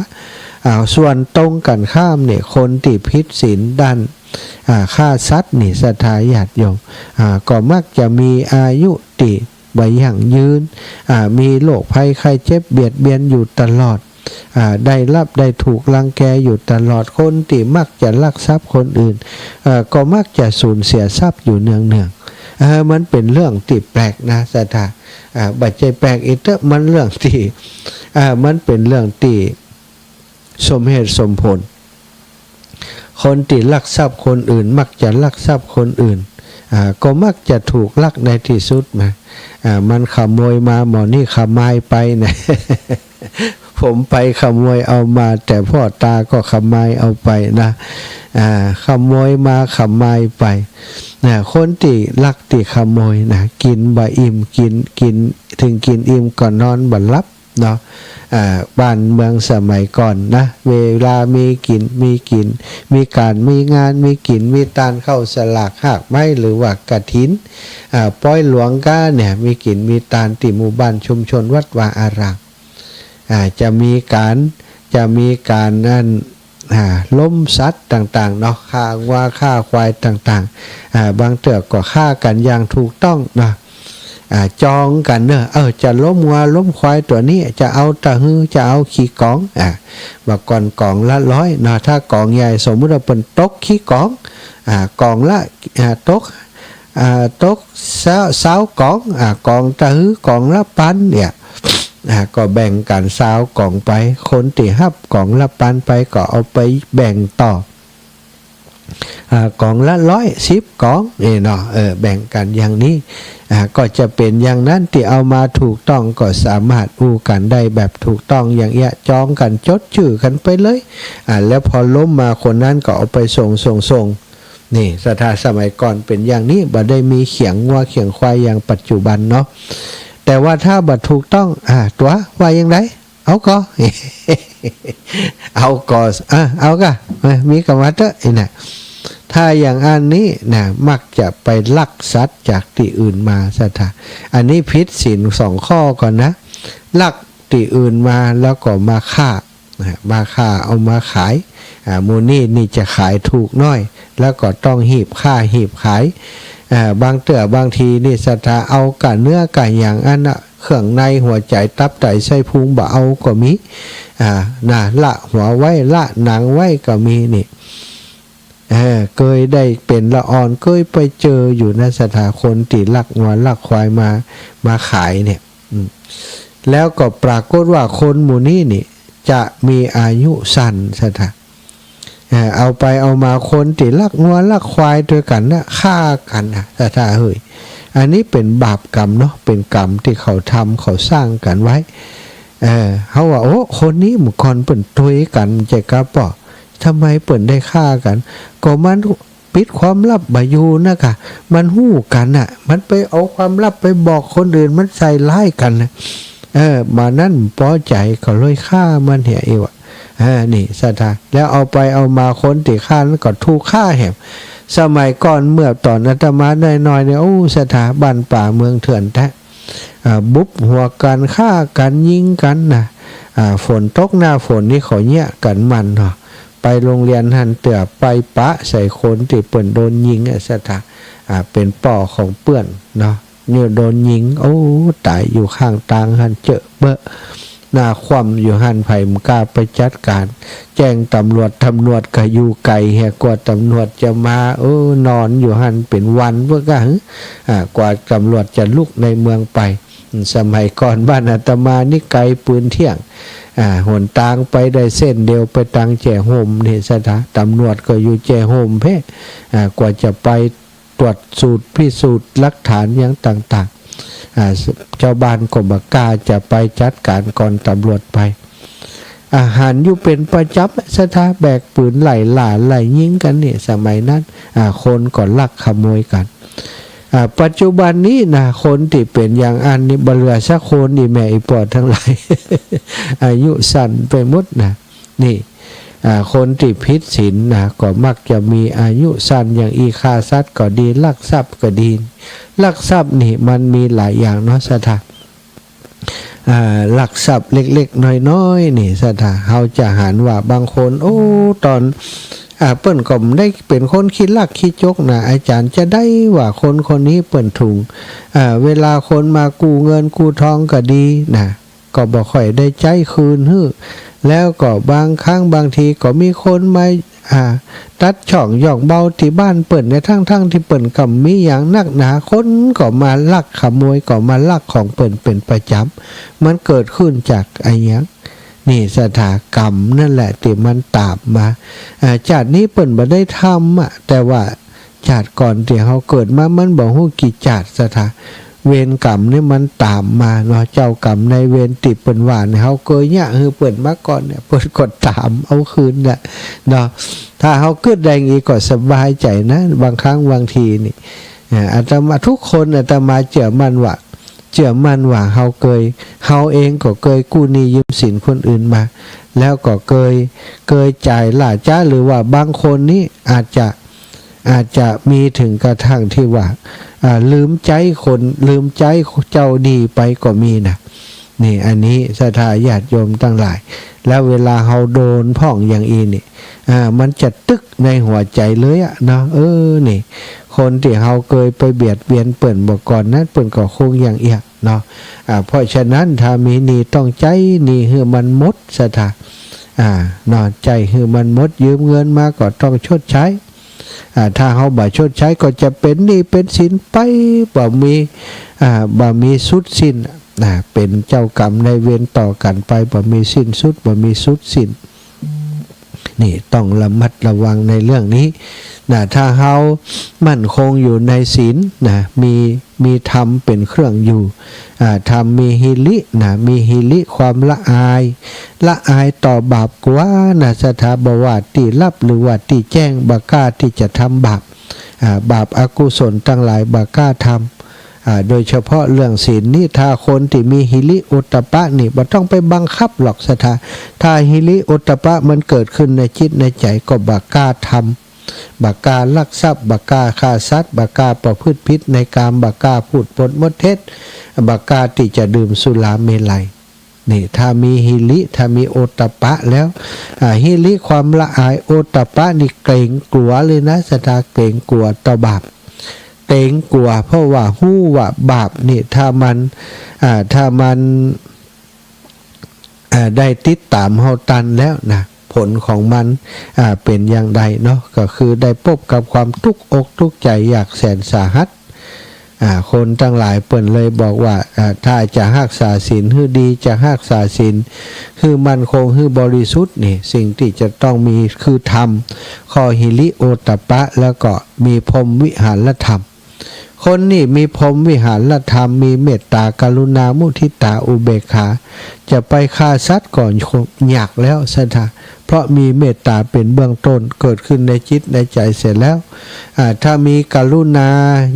อ่า ส่วนตรงกั๋นข้ามเนี่ย คนตี้ผิดศีลด้าน อ่า ฆ่าสัตว์นี่ ศรัทธาญาติโยม อ่า ก็มักจะมีอายุตี้บ่ยั่งยืน อ่า มีโรคภัยไข้เจ็บเบียดเบียนอยู่ตลอด อ่า ได้รับได้ถูกรังแกอยู่ตลอด คนตี้มักจะลักทรัพย์คนอื่น เอ่อ ก็มักจะสูญเสียทรัพย์อยู่เนืองๆ เออ มันเป๋นเรื่องตี้แปลกนะ ศรัทธา อ่า บ่ใจ้แปลกอีกเต๊อะ มันเรื่องตี้ อ่า มันเป๋นเรื่องตี้สมเหตุสมผล คนตี้ลักทรัพย์คนอื่น มักจะลักทรัพย์คนอื่น อ่า ก็มักจะถูกลักในตี้สุดมา อ่า มันขโมยมา หม่อนี้ขมายไปนะ ผมไปขโมยเอามา แต่พ่อตาก็ขมายเอาไปนะ อ่า ขโมยมาขมายไปนะ คนตี้ลักตี้ขโมยนะ กิ๋นบ่อิ่ม กิ๋น กิ๋น เถิงกิ๋นอิ่มก็นอนบ่หลับ เนาะ อ่า บ้านเมืองสมัยก่อนนะ เวลามีกิ๋น มีกิ๋น มีก๋าน มีงาน มีกิ๋น มีตานข้าวสลาก ฮากไม้ หรือว่ากฐิน อ่า ปอยหลวงก้าเนี่ย มีกิ๋น มีตานตี้หมู่บ้านชุมชนวัดวาอาราม อ่า จะมีก๋าน จะมีก๋านอัน อ่า ล้มสัตว์ต่างๆ เนาะ ฆ่างัวฆ่าควายต่างๆ อ่า บางเตื้อก็ฆ่ากั๋นอย่างถูกต้องเนาะ อ่า จองกั๋นเนาะ เออ จะล้มงัวล้มควายตั๋วนี้ จะเอาตะฮือ จะเอาขี้ก๋อง อ่า เมื่อก่อนก๋องละร้อยเนาะ ถ้าก๋องใหญ่ สมมุติว่าเปิ้นตกขี้ก๋อง อ่า ก๋องละ อ่า ตก อ่า ตกซาว ซาวก๋อง อ่า ก๋องตะฮือ ก๋องละปันเนี่ย อ่า ก็แบ่งกั๋นซาวก๋องไป คนตี้ฮับก๋องละปันไปก็เอาไปแบ่งต่อ อ่า ก๋องละร้อย สิบก๋อง นี่เนาะ เออ แบ่งกั๋นอย่างนี้ อ่า ก็จะเป๋นอย่างนั้น ตี้เอามาถูกต้องก็สามารถอู้กั๋นได้แบบถูกต้องอย่างเอี้ย จองกั๋นจดจื้อกั๋นไปเลย อ่า แล้วพอล้มมาคนนั้นก็เอาไปส่ง ส่ง ส่ง นี่ ศรัทธา สมัยก่อนเป๋นอย่างนี้ บ่ได้มีเขียงงัวเขียงควายอย่างปัจจุบันเนาะ แต่ว่าถ้าบ่ถูกต้อง อ่า ตั๋วว่าอย่างใด เอาก่อ เอาก่อ อ่ะ เอาก่ะ เอ้ย มีกำว่าเต๊อะ อี้น่ะ ถ้าอย่างอันนี้นะ มักจะไปลักสัตว์จากตี้อื่นมา ศรัทธา อันนี้ผิดศีลสองข้อก่อนนะ ลักตี้อื่นมาแล้วก็มาฆ่า นะ มาฆ่าเอามาขาย อ่า หมู่นี้นี่จะขายถูกหน้อย แล้วก็ต้องหีบฆ่าหีบขาย อ่า บางเตื้อบางทีนี่ ศรัทธา เอาก้าเนื้อก้าหยังอันน่ะ เครื่องในหัวใจ๋ตับไตไส้พุงบ่เอาก็มี อ่า นะ ละหัวไว้ ละหนังไว้ก็มีนี่ เออ เกยได้เป๋นละอ่อน เกยไปเจออยู่นะ ศรัทธา คนตี้ลักงัวลักควายมา มาขายเนี่ย อืม แล้วก็ปรากฏว่าคนหมู่นี้นี่จะมีอายุสั้น ศรัทธา เออ เอาไปเอามาคนตี้ลักงัวลักควายตวยกั๋นนะ ฆ่ากั๋นนะ ศรัทธาเฮย อันนี้เป๋นบาปกรรมเนาะ เป๋นกรรมตี้เขาทำเขาสร้างกั๋นไว้ เออ เฮาว่า โอ้ คนนี้เมื่อก่อนเปิ้นตวยกั๋น ใจ้กาป้อ ทำไมเปิ้นได้ฆ่ากั๋น ก็มัน ปิดความลับบ่อยู่นะก่ะ มันฮู้กั๋นน่ะ มันไปเอาความลับไปบอกคนอื่น มันใส่ร้ายกั๋นน่ะ เออ บ่านั้นปอใจ๋ก็เลยฆ่ามันเหีย อี้วะ เออ นี่ ศรัทธา แล้วเอาไปเอามาคนตี้ฆ่านั้นก็ถูกฆ่าแหม สมัยก่อนเมื่อต๋อนอาตมาน้อยๆ เนี่ย โอ้ ศรัทธา บ้านป่าเมืองเถื่อนแต๊ อ่า บุบหัวกั๋น ฆ่ากั๋น ยิงกั๋นนะ อ่า ฝนตกหน้าฝนนี่เขาเยียะกั๋นมันเนาะ ไปโฮงเฮียนหั้นเตื้อ ไปปะใส่คนตี้เปิ้นโดนยิงอะ ศรัทธา อ่า เป๋นป้อของเปื้อนเนาะ เนี่ยโดนยิง โอ้ ต๋ายอยู่ข้างตางหั้นเจอะเบ้อ หน้าคว่ำอยู่หั้น ใผบ่กล้าไปจัดก๋าน แจ้งตำรวจ ตำรวจก็อยู่ไก๋เหีย กว่าตำรวจจะมา เออ นอนอยู่หั้นเป๋นวันเบ้อก่ะ อ่า กว่าตำรวจจะลุกในเมืองไป สมัยก่อนบ้านอาตมานี่ไก๋ปืนเที่ยง อ่า หนตางไปได้เส้นเดียว ไปตังแจ่ฮ่มนี่ ศรัทธา ตำรวจก็อยู่แจ่ฮ่มเพ่ อ่า กว่าจะไปตรวจสูตรพิสูจน์หลักฐานหยังต่างๆ อ่า เจ้าบ้านก็บ่กล้าจะไปจัดก๋านก่อนตำรวจไป อ่า หันอยู่เป๋นประจ๋ำ ศรัทธา แบกปืนไล่ล่าไล่ยิงกั๋นนี่ สมัยนั้น อ่า คนก็ลักขโมยกั๋น อ่า ปัจจุบันนี้นะ คนตี้เป๋นอย่างอั้นนี่บ่เหลือสักคน อี้แม่อี้ป้อตังหลาย อายุสั้นไปหมดนะ นี่ อ่า คนตี้ผิดศีลนะ ก็มักจะมีอายุสั้น อย่างอี้ฆ่าสัตว์ก็ดี ลักทรัพย์ก็ดี ลักทรัพย์นี่มันมีหลายอย่างเนาะ ศรัทธา อ่า ลักทรัพย์เล็กๆ น้อยๆ นี่ ศรัทธา เฮาจะหันว่าบางคน โอ้ ต๋อน อ่า เปิ้นก็บ่ได้เป๋นคนขี้ลักขี้จกนะ อาจ๋ารย์ จะได้ว่าคนคนนี้เปิ้นถุง อ่า เวลาคนมากู้เงินกู้ทองก็ดีนะ ก็บ่ค่อยได้ใจ๊คืนหื้อ แล้วก็บางครั้งบางทีก็มีคนมา อ่า ตัดช่องหย่องเบาตี้บ้านเปิ้นเนี่ย ทั้งๆ ตี้เปิ้นก็บ่มีหยังนักหนา คนก็มาลักขโมย ก็มาลักของเปิ้นเป๋นประจ๋ำ มันเกิดขึ้นจากอะหยัง นี่ ศรัทธา กรรมนั่นแหละตี้มันต๋ามมา อ่า จาตินี้เปิ้นบ่ได้ทำอะ แต่ว่า จาติก่อนตี้เฮาเกิดมา มันบ่ฮู้กี่จาติ ศรัทธา เวรกรรมนี่มันต๋ามมาเนาะ เจ้ากรรมนายเวรตี้เปิ้นว่าเนี่ย เฮาเกยเยียะหื้อเปิ้นมาก่อนเนี่ย เปิ้นก็ต๋ามเอาคืนแหละเนาะ ถ้าเฮากึ๊ดแดงอี้ก็สบายใจ๋นะ บางครั้งบางทีนี่ อ่า อาตมา ทุกคนอาตมาเจื้อมั่นว่า เจื้อมั่นว่าเฮาเกย เฮาเองก็เกยกู้หนี้ยืมสินคนอื่นมา แล้วก็เกย เกยจ่ายล่าจ๊า หรือว่าบางคนนี่อาจจะ อาจจะมีถึงกระทั่งตี้ว่า อ่า ลืมใจ๊คน ลืมใจ๊เจ้าหนี้ไปก็มีนะ นี่ อันนี้ศรัทธาญาติโยมตังหลาย แล้วเวลาเฮาโดนพ่องอย่างอี้นี่ อ่า มันจะตึกในหัวใจ๋เลยอะเนาะ เออ นี่ คนตี้เฮาเกยไปเบียดเบียนเปิ้นบ่ก่อนนั้น เปิ้นก็คงอย่างเอี้ยเนาะ อ่า เพราะฉะนั้นถ้ามีหนี้ต้องใจ๊หนี้หื้อมันหมดศรัทธา อ่า เนาะ ใจ๊หื้อมันหมด ยืมเงินมาก็ต้องชดใช้ อ่า ถ้าเฮาบ่ชดใช้ก็จะเป๋นหนี้เป๋นสินไป บ่มี อ่า บ่มีสุดสิ้น อ่า เป๋นเจ้ากรรมนายเวรต่อกั๋นไป บ่มีสิ้นสุด บ่มีสุดสิ้น นี่ต้องระมัดระวังในเรื่องนี้นะ ถ้าเฮามั่นคงอยู่ในศีลนะ มี มีธรรมเป๋นเครื่องอยู่ อ่า ธรรมมีหิรินะ มีหิริความละอาย ละอายต่อบาปกั๋วนะศรัทธา บ่ว่าตี้ลับหรือว่าตี้แจ้ง บ่กล้าตี้จะทำบาป อ่า บาปอกุศลตังหลายบ่กล้าทำ อ่า โดยเฉพาะเรื่องศีลนี้ ถ้าคนตี้มีหิริโอตตัปปะนี่ บ่ต้องไปบังคับหรอกศรัทธา ถ้าหิริโอตตัปปะมันเกิดขึ้นในจิตในใจ๋ก็บ่กล้าทำ บ่กล้าลักทรัพย์ บ่กล้าฆ่าสัตว์ บ่กล้าประพฤติผิดในกาม บ่กล้าพูดปดมดเท็จ บ่กล้าตี้จะดื่มสุราเมรัย นี่ ถ้ามีหิริ ถ้ามีโอตตัปปะแล้ว อ่า หิริความละอาย โอตตัปปะนี่เกรงกั๋วเลยนะศรัทธา เกรงกั๋วต่อบาป เกรงกั๋ว เพราะว่าฮู้ว่าบาปนี่ ถ้ามัน อ่า ถ้ามัน อ่า ได้ติดต๋ามเฮาตันแล้วนะ ผลของมัน อ่า เป๋นอย่างใดเนาะ ก็คือได้ปบกับความตุ๊กอกตุ๊กใจ๋อย่างแสนสาหัส อ่า คนตังหลายเปิ้นเลยบอกว่า อ่า ถ้าจะฮักษาศีลหื้อดี จะฮักษาศีลหื้อมั่นคง หื้อบริสุทธิ์นี่ สิ่งตี้จะต้องมีคือธรรม ข้อหิริโอตตัปปะ แล้วก็มีพรหมวิหารธรรม คนนี่มีพรหมวิหารธรรม มีเมตตา กรุณา มุทิตา อุเบกขา จะไปฆ่าสัตว์ก็ยากแล้วศรัทธา เพราะมีเมตตาเป๋นเบื้องต้น เกิดขึ้นในจิตในใจ๋เสียแล้ว อ่า ถ้ามีกรุณา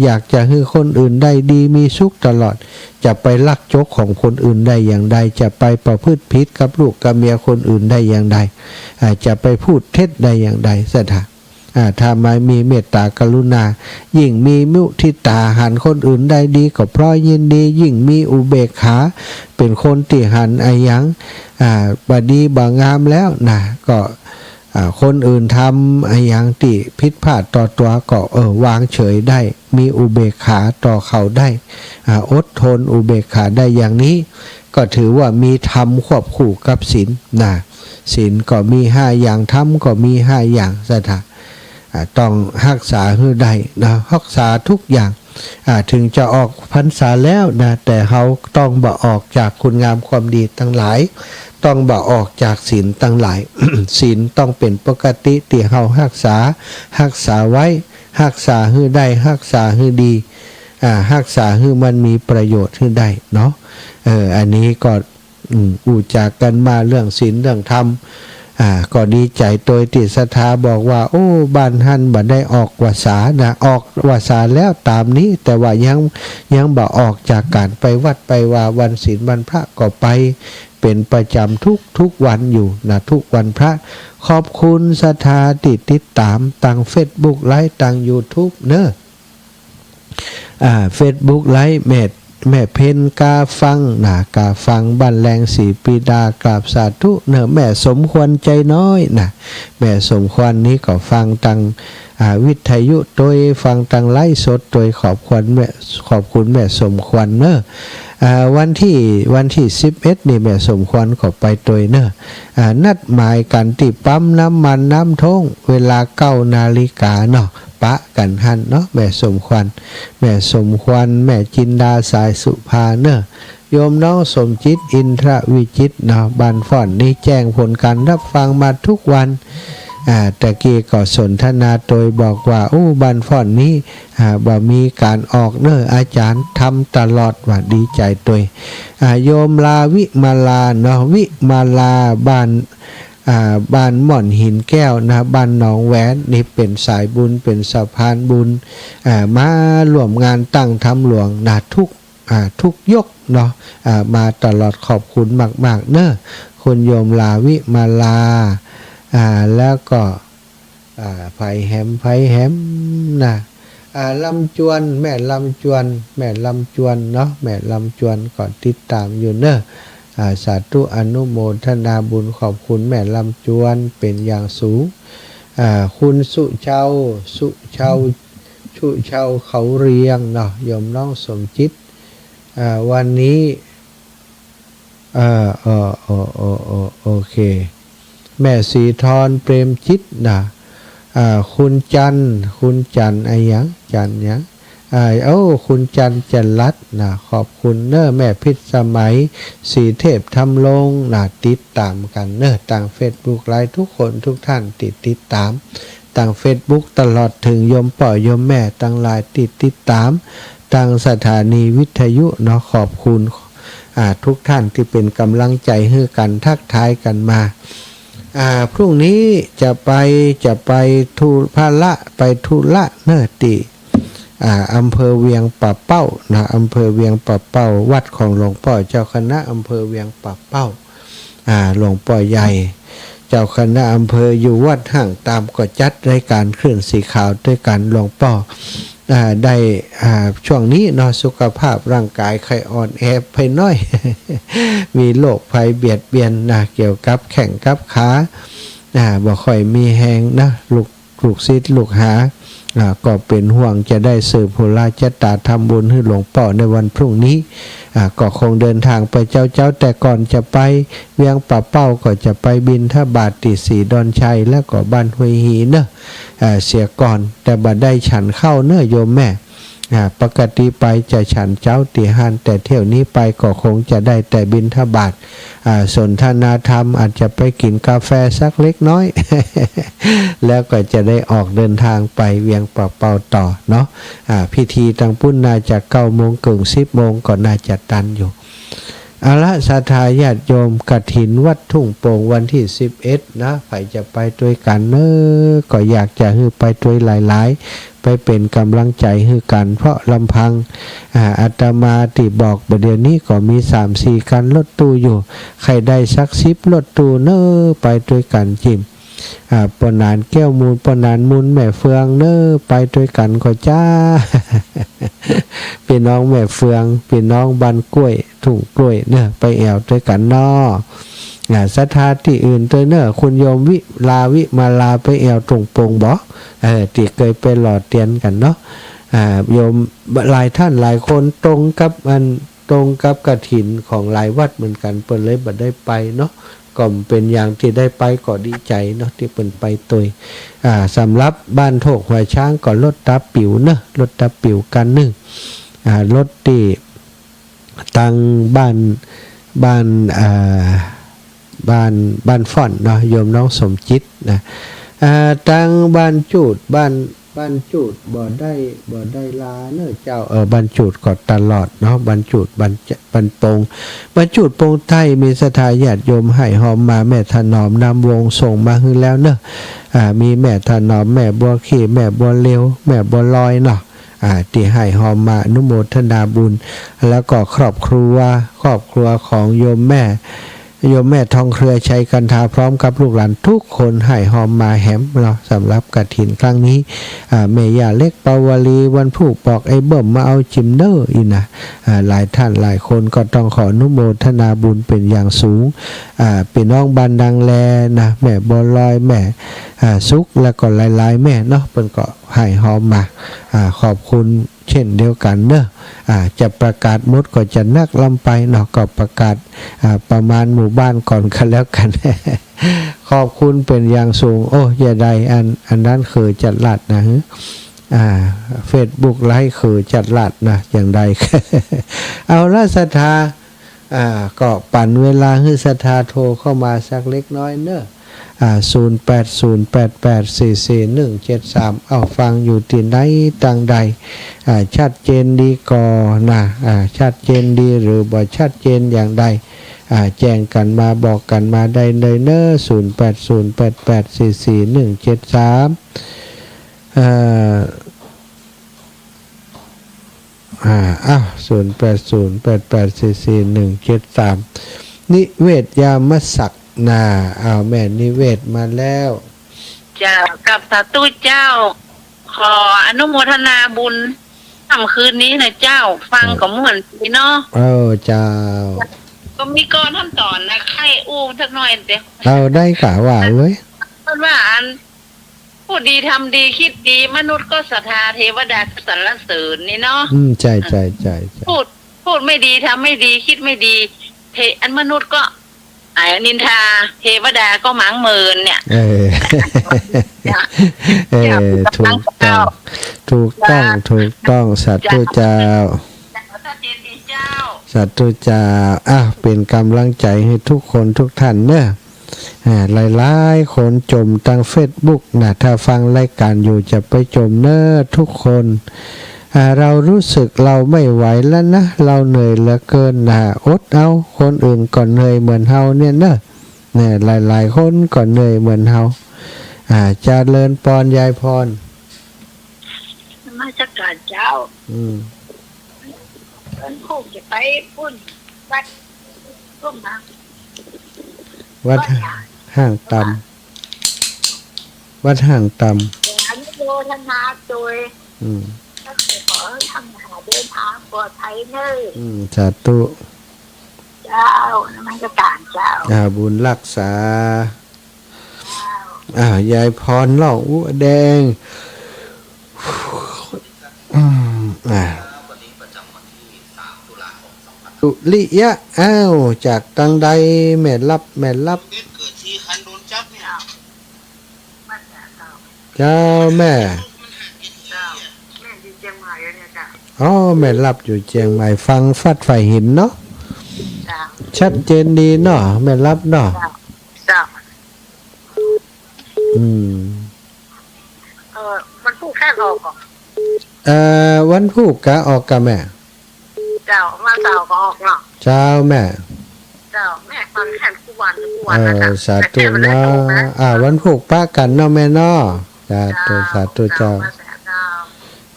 อยากจะหื้อคนอื่นได้ดี มีสุขตลอด จะไปลักจกของคนอื่นได้อย่างใด จะไปประพฤติผิดกับลูกกับเมียคนอื่นได้อย่างใด อ่า จะไปพูดเท็จได้อย่างใดศรัทธา อ่า ถ้าบ่มีเมตตากรุณา ยิ่งมีมุทิตา หันคนอื่นได้ดีก็พลอยยินดี ยิ่งมีอุเบกขา เป๋นคนตี้หันอะหยัง อ่า บ่ดีบ่งามแล้วนะ ก็ อ่า คนอื่นทำอะหยังตี้ผิดพลาดต่อตั๋วก็ เออ วางเฉยได้ มีอุเบกขาต่อเขาได้ อ่า อดทนอุเบกขาได้อย่างนี้ ก็ถือว่ามีธรรมควบคู่กับศีลนะ ศีลก็มีห้าอย่าง ธรรมก็มีห้าอย่างศรัทธา อ่า ต้องฮักษาหื้อได้นะ ฮักษาทุกอย่าง อ่า ถึงจะออกพรรษาแล้วนะ แต่เฮาต้องบ่ออกจากคุณงามความดีตังหลาย ต้องบ่ออกจากศีลตังหลาย ศีลต้องเป๋นปกติตี้เฮาฮักษา ฮักษาไว้ ฮักษาหื้อได้ ฮักษาหื้อดี อ่า ฮักษาหื้อมันมีประโยชน์หื้อได้เนาะ เออ อันนี้ก็ อืม อู้จ๋ากั๋นมาเรื่องศีลเรื่องธรรม อ่า ก็ดีใจ๋ตวยตี้ศรัทธาบอกว่า โอ้ บ้านหั้นบ่ได้ออกวาสานะ ออกวาสาแล้วต๋ามนี้ แต่ว่ายัง ยังบ่ออกจากก๋านไปวัดไปวา วันศีลวันพระก็ไปเป๋นประจ๋ำทุก ทุกวันอยู่นะ ทุกวันพระ ขอบคุณศรัทธาตี้ติดต๋ามตางเฟซบุ๊กไลฟ์ ตางยูทูบเนาะ อ่า เฟซบุ๊กไลฟ์ แม่ แม่เพ็ญกาฟังนะ กาฟังบ้านแลงศรีปีดา กราบสาธุเนาะ แม่สมควรใจน้อยนะ แม่สมควรนี้ก็ฟังตาง อ่า วิทยุตวย ฟังตางไลฟ์สดตวย ขอบคุณแม่ ขอบคุณแม่สมควรเนาะ อ่า วันตี้ วันตี้สิบเอ็ดนี่แม่สมควรก็ไปตวยเนาะ อ่า นัดหมายกั๋นตี้ปั๊มน้ำมันน้ำท่ง เวลาเก้านาฬิกาเนาะ ปะกั๋นหั้นเนาะ แม่สมควร แม่สมควร แม่จินดา สายสุภาเนาะ โยมน้องสมจิต อินทรวิจิตรเนาะ บ้านฟ้อนนี้แจ้งผลการรับฟังมาทุกวัน อ่า ตะกี้ก็สนทนาตวยบอกว่า อู้ บ้านฟ้อนนี้ อ่า บ่มีก๋านออกเนาะ อาจ๋ารย์ทำตลอด ว่าดีใจ๋ตวย อ่า โยมลาวิมาลาเนาะ วิมาลา บ้าน อ่า บ้านม่อนหินแก้วนะ บ้านหนองแหวน นี่เป๋นสายบุญ เป๋นสะพานบุญ อ่า มาร่วมงานตั้งธรรมหลวงนะ ทุก อ่า ทุกยกเนาะ อ่า มาตลอด ขอบคุณมากๆ เนาะ คุณโยมลาวิมาลา อ่า แล้วก็ อ่า ไผแหม ไผแหมนะ อ่า ลำจวน แม่ลำจวน แม่ลำจวนเนาะ แม่ลำจวนก็ติดต๋ามอยู่เนาะ อ่า สาธุอนุโมทนาบุญ ขอบคุณแม่ลำจวนเป็นอย่างสูง อ่า คุณสุเชา สุเชา สุเชาเขาเรียงเนาะ โยมน้องสมจิต อ่า วันนี้ เอ่อ เอ่อ โอเค แม่ศรีธร เปรมจิตนะ อ่า คุณจันทร์ คุณจันทร์อะหยัง จันทร์หยัง อ่า โอ้ คุณจันทร์ จันทร์รัตน์นะ ขอบคุณเน้อ แม่พิษสมัย ศรีเทพธรรมรงค์นะ ติดต๋ามกั๋นเน้อ ตางเฟซบุ๊กไลฟ์ ทุกคนทุกท่านตี้ติดต๋ามตางเฟซบุ๊ก ตลอดเถิงโยมป้อโยมแม่ตังหลายตี้ติดต๋ามตางสถานีวิทยุเนาะ ขอบคุณ อ่า ทุกท่านตี้เป๋นก๋ำลังใจ๋หื้อกั๋น ทักทายกั๋นมา อ่า พรุ่งนี้จะไป จะไปธุระ ไปธุระเน้อ ตี้ อ่า อำเภอเวียงป่าเป้านะ อำเภอเวียงป่าเป้า วัดของหลวงป้อเจ้าคณะอำเภอเวียงป่าเป้า อ่า หลวงป้อใหญ่ เจ้าคณะอำเภออยู่วัดห้างตาม ก็จัดรายก๋านคลื่นสีขาวตวยกั๋น หลวงป้อ อ่า ได้ อ่า ช่วงนี้เนาะ สุขภาพร่างก๋ายใค่อ่อนแอไปหน้อย มีโรคภัยเบียดเบียนนะ เกี่ยวกับแข้งกับขา อ่า บ่ค่อยมีแฮงนะ ลูก ลูกศิษย์ลูกหา อ่า ก็เป๋นห่วง จะได้สืบหุราชะต๋าทำบุญหื้อหลวงป้อในวันพรุ่งนี้ อ่า ก็คงเดินทางไปเจ๊าๆ แต่ก่อนจะไปเวียงป่าเป้า ก็จะไปบิณฑบาตตี้ศรีดอนชัย แล้วก็บ้านห้วยฮีเน้อ อ่า เสียก่อน แต่บ่ได้ฉันข้าวเน้อโยมแม่ อ่า ปกติไปจะฉันเจ๊าตี้ฮ้าน แต่เที่ยวนี้ไปก็คงจะได้แต่บิณฑบาต อ่า สนทนาธรรม อาจจะไปกิ๋นกาแฟสักเล็กน้อย แล้วก็จะได้ออกเดินทางไปเวียงป่าเป้าต่อเนาะ อ่า พิธีตางปุ้นน่าจะเก้าโมงเกิ่ง สิบโมง ก็น่าจะตันอยู่ เอาละ ศรัทธาญาติโยม กฐินวัดทุ่งโป่งวันตี้สิบเอ็ดนะ ใผจะไปตวยกั๋นเน้อ ก็อยากจะหื้อไปตวยหลายๆ ไปเป๋นก๋ำลังใจ๋หื้อกั๋น เพราะลำพัง อ่า อาตมาตี้บอกบ่าเดี๋ยวนี้ก็มีสามสี่คันรถตู้อยู่ ใค่ได้สักสิบรถตู้เน้อ ไปตวยกั๋นจิ่ม อ่า ป้อหนานแก้วมูล ป้อหนานมูลแม่เฟืองเน้อ ไปตวยกั๋นก็จ้า ปี้น้องแม่เฟือง ปี้น้องบ้านกล้วย ทุ่งกล้วยเน้อ ไปแอ่วตวยกั๋นเนาะ อ่า ศรัทธาตี้อื่นตวยเน้อ คุณโยมวิลา วิมาลา ไปแอ่วทุ่งโป่งบ่ เออ ตี้เกยไปหล่อเตียนกั๋นเนาะ อ่า โยมหลายท่านหลายคนตรงกับอัน ตรงกับกฐินของหลายวัดเหมือนกั๋น เปิ้นเลยบ่ได้ไปเนาะ ก็เป๋นอย่างตี้ได้ไปก็ดีใจ๋เนาะ ตี้เปิ้นไปตวย อ่า สำหรับบ้านโทกหัวช้างก็รถตาปิ๋วเนาะ รถตาปิ๋วคันนึ่ง อ่า รถตี้ตางบ้าน บ้าน อ่า บ้าน บ้านฝ่อนเนาะ โยมน้องสมจิตนะ อ่า ตางบ้านจูด บ้าน บ้านจูดบ่ได้ บ่ได้ลาเนาะเจ้า เออ บ้านจูดก็ตลอดเนาะ บ้านจูด บ้าน บ้านโป่ง บ้านจูดโป่งใต้ มีศรัทธาญาติโยมให้ฮอมมา แม่ถนอม นามวงศ์ ส่งมาหื้อแล้วเนาะ อ่า มีแม่ถนอม แม่บัวเข้ แม่บัวเร็ว แม่บัวลอยเนาะ อ่า ตี้ให้ฮอมมาอนุโมทนาบุญ แล้วก็ครอบครัว ครอบครัวของโยมแม่ โยมแม่ทองเครือ ชัยกันทา พร้อมกับลูกหลานทุกคน ให้ฮอมมาแหมเนาะ สำหรับกฐินครั้งนี้ อ่า แม่ย่าเล็กปาวลี วันพูกบอกไอ้เบิ่มมาเอาจิมเน้อ อี้นะ อ่า หลายท่านหลายคนก็ต้องขออนุโมทนาบุญเป๋นอย่างสูง อ่า ปี้น้องบ้านดังแลนะ แม่บัวลอย แม่ อ่า สุข แล้วก็หลายๆ แม่เนาะ เปิ้นก็ให้ฮอมมา อ่า ขอบคุณเช่นเดียวกั๋นเนาะ อ่า จะประกาศหมดก็จะนักล้ำไปเนาะ ก็ประกาศ อ่า ประมาณหมู่บ้านก่อนก็แล้วกั๋น ขอบคุณเป๋นอย่างสูง โอ้ อย่าได้ อัน อันนั้นคือจัดลาดนะ อ่า เฟซบุ๊กไลฟ์คือจัดลาดนะ อย่างใด เอาละศรัทธา อ่า ก็ปั๋นเวลาหื้อศรัทธาโทรเข้ามาสักเล็กน้อยเนาะ อ่า ศูนย์แปดศูนย์แปดแปดสี่สี่หนึ่งเจ็ดสาม เอ้า ฟังอยู่ตี้ไหนตางใด อ่า ชัดเจนดีก่อนะ อ่า ชัดเจนดีหรือบ่ชัดเจนอย่างใด อ่า แจ้งกั๋นมา บอกกั๋นมาได้เลยเนาะ ศูนย์แปดศูนย์แปดแปดสี่สี่หนึ่งเจ็ดสาม เอ่อ อ่า อ้าว ศูนย์แปดศูนย์แปดแปดสี่สี่หนึ่งเจ็ดสาม นิเวศ ยามศักดิ์นา อ้าว แม่นิเวศมาแล้ว เจ้า กราบสาธุเจ้า ขออนุโมทนาบุญค่ำคืนนี้นะเจ้า ฟังก็ม่วนดีเนาะ เออ เจ้า ก็มีกลอนต้นต๋อนนะ ใค่อู้สักหน่อยเต๊อะ เอาได้ก่ะ ว่าเลย เปิ้นว่าอัน พูดดีทำดีคิดดี มนุษย์ก็ศรัทธา เทวดาก็สรรเสริญนี่เนาะ อืม ใจ้ ใจ้ ใจ้ ใจ้ พูด พูดไม่ดีทำไม่ดีคิดไม่ดี เท- อันมนุษย์ก็ ไอ้นินทา เทวดาก็หมางเมินเนี่ย เออ เออ ถูกต้อง ถูกต้อง ถูกต้อง สาธุเจ้า สาธุเจ้า อ่ะ เป๋นก๋ำลังใจ๋หื้อทุกคนทุกท่านเน่อ อ่า หลายๆ คนจ่มตางเฟซบุ๊กนะ ถ้าฟังรายก๋านอยู่จะไปจ่มเน่อทุกคน อ่า เรารู้สึกเราไม่ไหวแล้วนะ เราเหนื่อยเหลือเกินนะ อดเอา คนอื่นก็เหนื่อยเหมือนเฮาเนี่ยเนอะ เนี่ย หลายๆ คนก็เหนื่อยเหมือนเฮา อ่า เจริญปอน ยายพร นมัสก๋านเจ้า อืม เปิ้นคงจะไปปุ้น วัดร่มมา วัด วัดหยัง ห้างตำ วัดห้างตำ ขออนุโมทนาโตย อืม ก็ขอให้ท่านหาเดินทางปลอดภัยเน่อ อืม สาธุ เจ้า นมัสก๋านเจ้า อ่า บุญรักษา เจ้า อ่า ยายพร ร้องอู้แดง อืม อ่า สุริยะ อ้าว จากตางใด แม่ลับ แม่ลับ เจ้าแม่ เจ้า แม่อยู่เจียงใหม่เนี่ยเจ้า อ๋อ แม่ลับอยู่เจียงใหม่ ฟังฟัดฝ่ายหินเนาะ เจ้า ชัดเจนดีเนาะ แม่ลับเนาะ เจ้า เจ้า อืม เออ วันพูกแค่ออกก่อ เอ่อ วันพูกกะออกกะแม่ เจ้า วันเสาร์ก็ออกเนาะ เจ้าแม่ เจ้า แม่ฟังแค่ทุกวัน ทุกวันนะเจ้า เออ สาธุเนาะ แม่ไม่ได้ออกนะ อ่า วันพูกปะกั๋นเนาะแม่เนาะ สาธุ เจ้า สาธุเจ้า เจ้า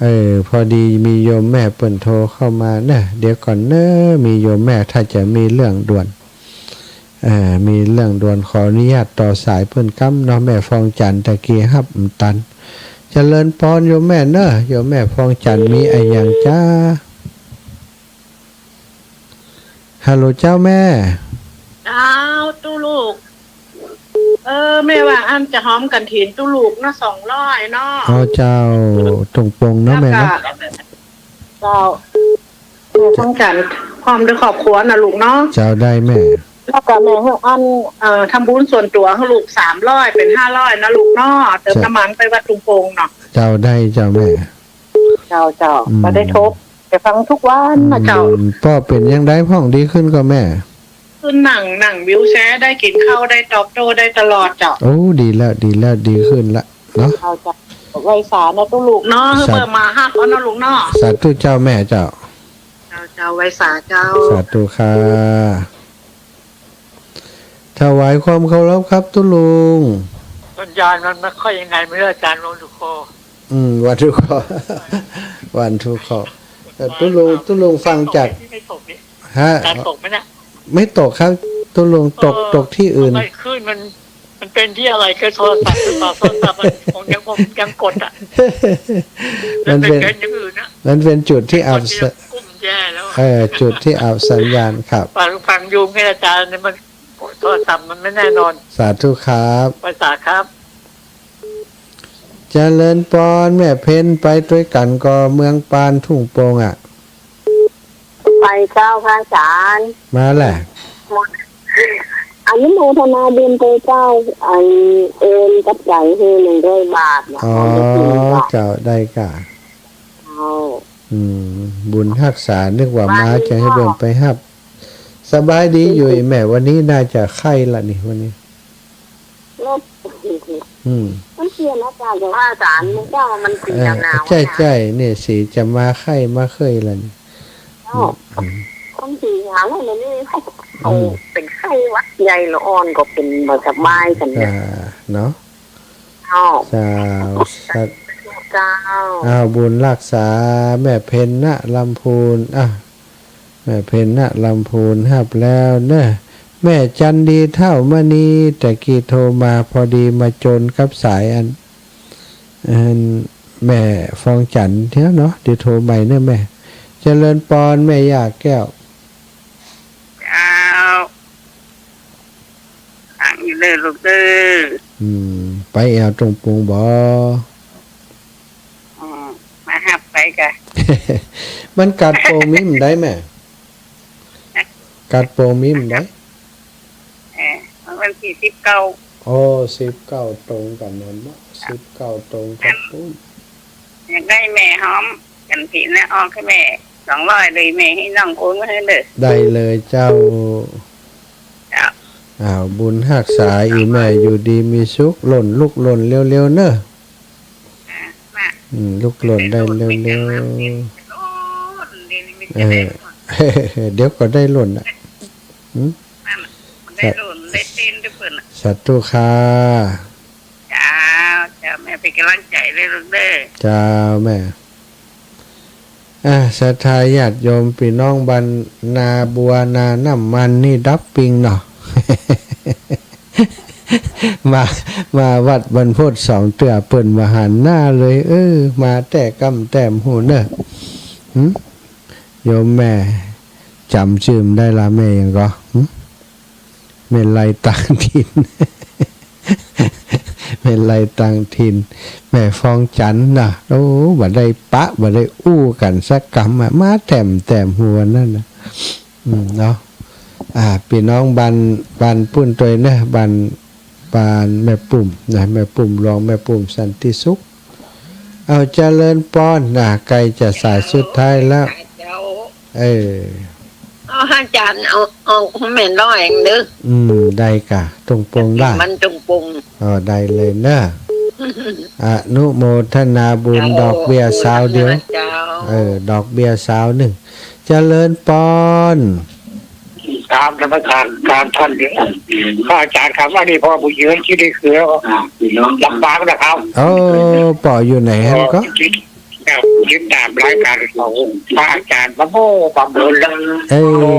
เออ พอดีมีโยมแม่เปิ้นโทรเข้ามาเน่อ เดี๋ยวก่อนเน่อ มีโยมแม่ถ้าจะมีเรื่องด่วน เอ่อ มีเรื่องด่วน ขออนุญาตต่อสายเปิ้นกำเนาะ แม่ฟองจันทร์ตะกี้ฮับบ่ตัน เจริญปอนโยมแม่เน่อ โยมแม่ฟองจันทร์ มีอะหยังจ๊ะ ฮัลโหลเจ้าแม่ เจ้า ตุ๊ลูก เออ แม่ว่าอันจะหอมกั๋นถินตุ๊ลูกเนาะ สองร้อยเนาะ อ๋อเจ้า ตรงปงเนาะแม่เนาะ แล้วก็ เจ้า แม่ฟองจันทร์พร้อมด้วยครอบครัวนะลูกเนาะ เจ้า ได้แม่ แล้วก็แม่หื้ออัน เอ่อ ทำบุญส่วนตั๋วหื้อลูกสามร้อย เป๋นห้าร้อยนะลูกเนาะ เติม เจ้า น้ำมันไปวัดตรงปงเนาะ เจ้า ได้เจ้าแม่ เจ้า เจ้า อืม ก็ได้ทบ แต่ฟังทุกวันนะเจ้า อืม ป้อเป๋นจังใดพ่อง ดีขึ้นก่อแม่ ขึ้นนั่ง นั่งวีลแชร์ได้ กิ๋นข้าวได้ ตอบโต้ได้ตลอดเจ้า โอ้ ดีแล้ว ดีแล้ว ดีขึ้นละเนาะ เจ้า เจ้า ไหว้สาเนาะตุ๊ลูกเนาะ หื้อ สา เปิ้นมาฮับเอาเนาะลูกเนาะ สาธุเจ้าแม่เจ้า เจ้า เจ้า ไหว้สาเจ้า สาธุค่ะ ถวายความเคารพครับตุ๊ลุง สัญญาณมันไม่ค่อยยังไงไม่รู้อาจารย์ วันทุกข้อ อืม วันทุกข้อ วันทุกข้อ เอ่อ ตุ๊ลุง ตุ๊ลุงฟังจาก ไม่ตกนี่ ฮะ อาจารย์ตกไหมเนี่ย ไม่ตกครับ ตุ๊ลุงตก เออ ตกที่อื่น ทำไมคลื่นมัน มันเป็นที่อะไร คือโทรศัพท์หรือเปล่า โทรศัพท์มันคงยัง คงยังกดอะ มันเป็น มันเป็นอย่างอื่นนะ มันเป็นจุดที่อับ คนเดียวกุ้มแย่แล้ว เออ จุดที่อับสัญญาณครับ ฟัง ฟังอยู่ไงอาจารย์ เนี่ยมัน โทรศัพท์มันไม่แน่นอน สาธุครับ ไหว้สาครับ เจริญปอน แม่เพ็ญ ไปตวยกั๋นก่อ เมืองปานทุ่งโป่งอะ ไปเจ้าพระอาจารย์ มาแหละ อนุโมทนาบุญโตยเจ้า อันโอนปัจจัยหื้อหนึ่งร้อยบาทเนี่ย อ๋อ เจ้า ได้ก่ะ เจ้า อืม บุญฮักษา นึกว่ามาจะหื้อเปิ้นไปฮับ สบายดีอยู่แม่ วันนี้น่าจะไข้ละนี่ วันนี้ อืม มันเปลี่ยนอากาศ อย่างว่าอาจารย์ มันก็มันสี เออ หนาวๆ ใจ้ อะ ใจ้ เนี่ย สีจะมาไข้มาเคือยละนี่ เนาะ อืม คนสีหนาวแล้วนี่ อืม เป๋นไข้หวัดใหญ่ละอ่อนก็เป๋นบ่สบายกั๋นเนี่ย อ่า เนาะ เจ้า เจ้า สา เจ้า อ้าว บุญฮักษาแม่เพ็ญนะลำพูน อ่ะ แม่เพ็ญนะลำพูนฮับแล้วเนอะ แม่จันดีเฒ่ามณี ตะกี้โทรมา พอดีมาโจรกับสายอัน อันแม่ฟองจันทร์เตี้ยเนาะ เดี๋ยวโทรใหม่เนอะแม่ เจริญปอนแม่ย่าแก้ว เจ้า อยู่เด้อลูกเด้อ อืม ไปแอ่วตรงปงบ่ อืม มาฮับไปกะ มันกาดโปงมีบ่ได้แม่ ฮะ กาดโปงมีบ่ได้ เออ วันตี้สิบเก้า โอ้ สิบเก้าตรงกั๋นนั่นเนาะ สิบเก้าตรงกั๋นปุ้น อยากได้แม่หอม กั๋นถินนะ ออกหื้อแม่สองร้อยเลย แม่หื้อน้องโอนมาหื้อเด้อ ได้เลยเจ้า เจ้า อ้าว บุญฮักษาอี่แม่อยู่ดีมีสุข หล่นลุกหล่นเร็วๆ เน่อ อ่า มา อืม ลุกหล่นได้เร็วๆ เออ เดี๋ยวก็ได้หล่นน่ะ อืม นั่นน่ะ ได้หล่น ได้เต้นด้วยเปิ้นน่ะ สาธุค่ะ เจ้า เจ้า แม่เป๋นก๋ำลังใจ๋เลยลูกเด้อ เจ้าแม่ อ่า ศรัทธาญาติโยมปี้น้องบ้านนาบัวนาน้ำมันนี่ดับปิ้งเนาะ มา มาวัดบรรพตสองเตื้อเปิ้นบ่หันหน้าเลย เออ มาแต๊กำแต๊บ่ฮู้เน่อ หึ โยมแม่ จ๋ำจื้อบ่ได้ละ แม่หยังก่อ หึ แม่ไลต่างถิ่น แม่ไลต่างถิ่น แม่ฟองจันทร์น่ะ โอ้ บ่ได้ปะ บ่ได้อู้กั๋นสักกำอะ มาแต๊บ่แต๊บ่ฮู้อันนั้นน่ะ อืม เนาะ อ่า ปี้น้องบ้าน บ้านปุ้นตวยเน่อ บ้าน บ้านแม่ปุ้มนะ แม่ปุ้มหลวง แม่ปุ้มสันติสุข เอา เจริญปอนนะ ใก้จะสายสุดท้ายแล้ว เจ้า เออ เอา อาจ๋ารย์ เอา เอาแม่น้อยเด้อ อืม ได้ก่ะ ตรงปงละ มันตรงปง อ๋อ ได้เลยเน่อ อนุโมทนาบุญ เจ้า ดอกเบี้ยซาวเดียว เจ้า เออ ดอกเบี้ยซาวนึ่ง เจริญปอน กราบนมัสก๋าน กราบต้าน พระอาจ๋ารย์ครับ อันนี้ป้อบุญเยือน ตี้ได้เกือลำปางนะครับ โอ้ ป้ออยู่ไหนฮะก็ ติด ครับ ติดต๋ามรายก๋านของพระอาจ๋ารย์มาโม้มาเมินแล้ว เออ โอ้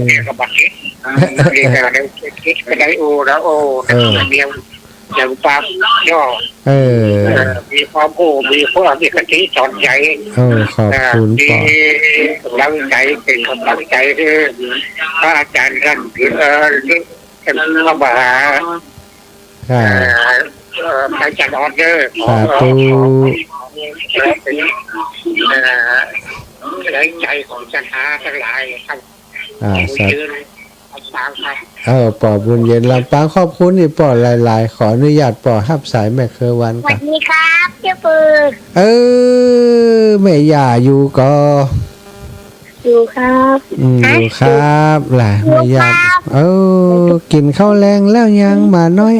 เนี่ยก็บัดนี้ นี่ก็ได้ คิดก็ได้ โอ้ แล้ว โอ้ เออ เดี๋ยว อย่างปากย่อ เออ เออ มีความรู้ มีความ มีคติสอนใจ๋ เออ ขอบคุณ เออ ป้อ มีก๋ำลังใจ๋ เป๋นก๋ำลังใจ๋หื้อพระอาจ๋ารย์ต้าน เออ นี่ เป๋นพระมหา ค่ะ เออ เออ พระอาจ๋ารย์ออสเด้อ สาธุ ขอ ขอ เออ เป๋น เออ แรงใจ๋ของศรัทธาตังหลายครับ อ่า สาธุ เออ ป้อบุญเยือนลำปาง ขอบคุณอี่ป้อหลายๆ ขออนุญาตป้อฮับสายแม่เครือวันก่อน สวัสดีครับ เจ้าปู่ เออ แม่ย่าอยู่ก่อ อยู่ครับ อืม ฮะ อยู่ครับ ล่ะ อยู่ แม่ย่า ครับ เออ กิ๋นข้าวแลงแล้วยัง หมาน้อย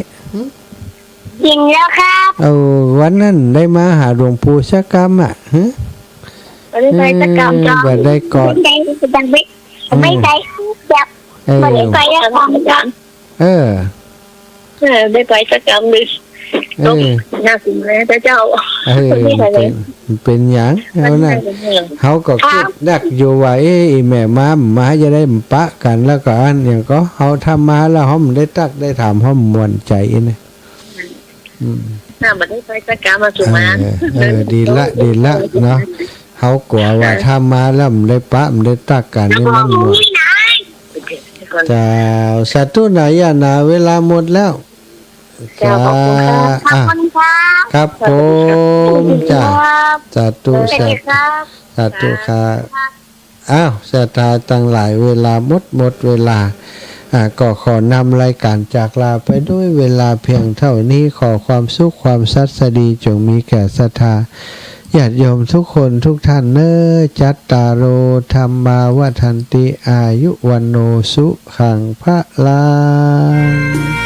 กิ๋นแล้วครับ เออ วันนั้นได้มาหาหลวงปู่สักกำอะ ฮะ บ่ได้ไปสักกำ เออ เจ้า บ่ได้กอด บ่ได้ บ่ได้ เออ บ่ได้ไปสักกำ เออ เออ บ่ได้ไปสักกำเลย เออ ตกหนักอยู่นะเจ้า เออ บ่ได้ไป เป๋น เป๋นหยัง เฮาน่ะ เฮาก็กึ๊ดนักอยู่ว่า เอ๊ะ อี่แม่มา มาจะได้ปะกั๋น แล้วก็อันหยังก่อ เฮาถ้ามาแล้ว เฮาบ่ได้ตั๊กได้ถาม เฮาบ่ม่วนใจ๋นะ อืม น่าบ่ได้ไปสักกำมาสู่มา เออ เออ ดีละ ดีละเนาะ เฮากั๋วว่าถ้ามาแล้วบ่ได้ปะ บ่ได้ตั๊กกั๋นนี่มันหมด เจ้า สาธุนะย่านะ เวลาหมดแล้ว เจ้า ขอบคุณครับ สา ขอบคุณครับ ครับผม จ้า สวัสดีครับ สาธุ สวัสดีครับ สาธุครับ สาธุครับ อ้าว ศรัทธาตังหลาย เวลาหมด หมดเวลา อ่า ก็ขอนำรายก๋านจากลาไปด้วยเวลาเพียงเท่านี้ ขอความสุขความศัสดีจงมีแก่ศรัทธาญาติโยมทุกคนทุกท่านเน่อ จัตตาโร ธัมมา วัฑันติ อายุ วัณโณ สุขัง พลัง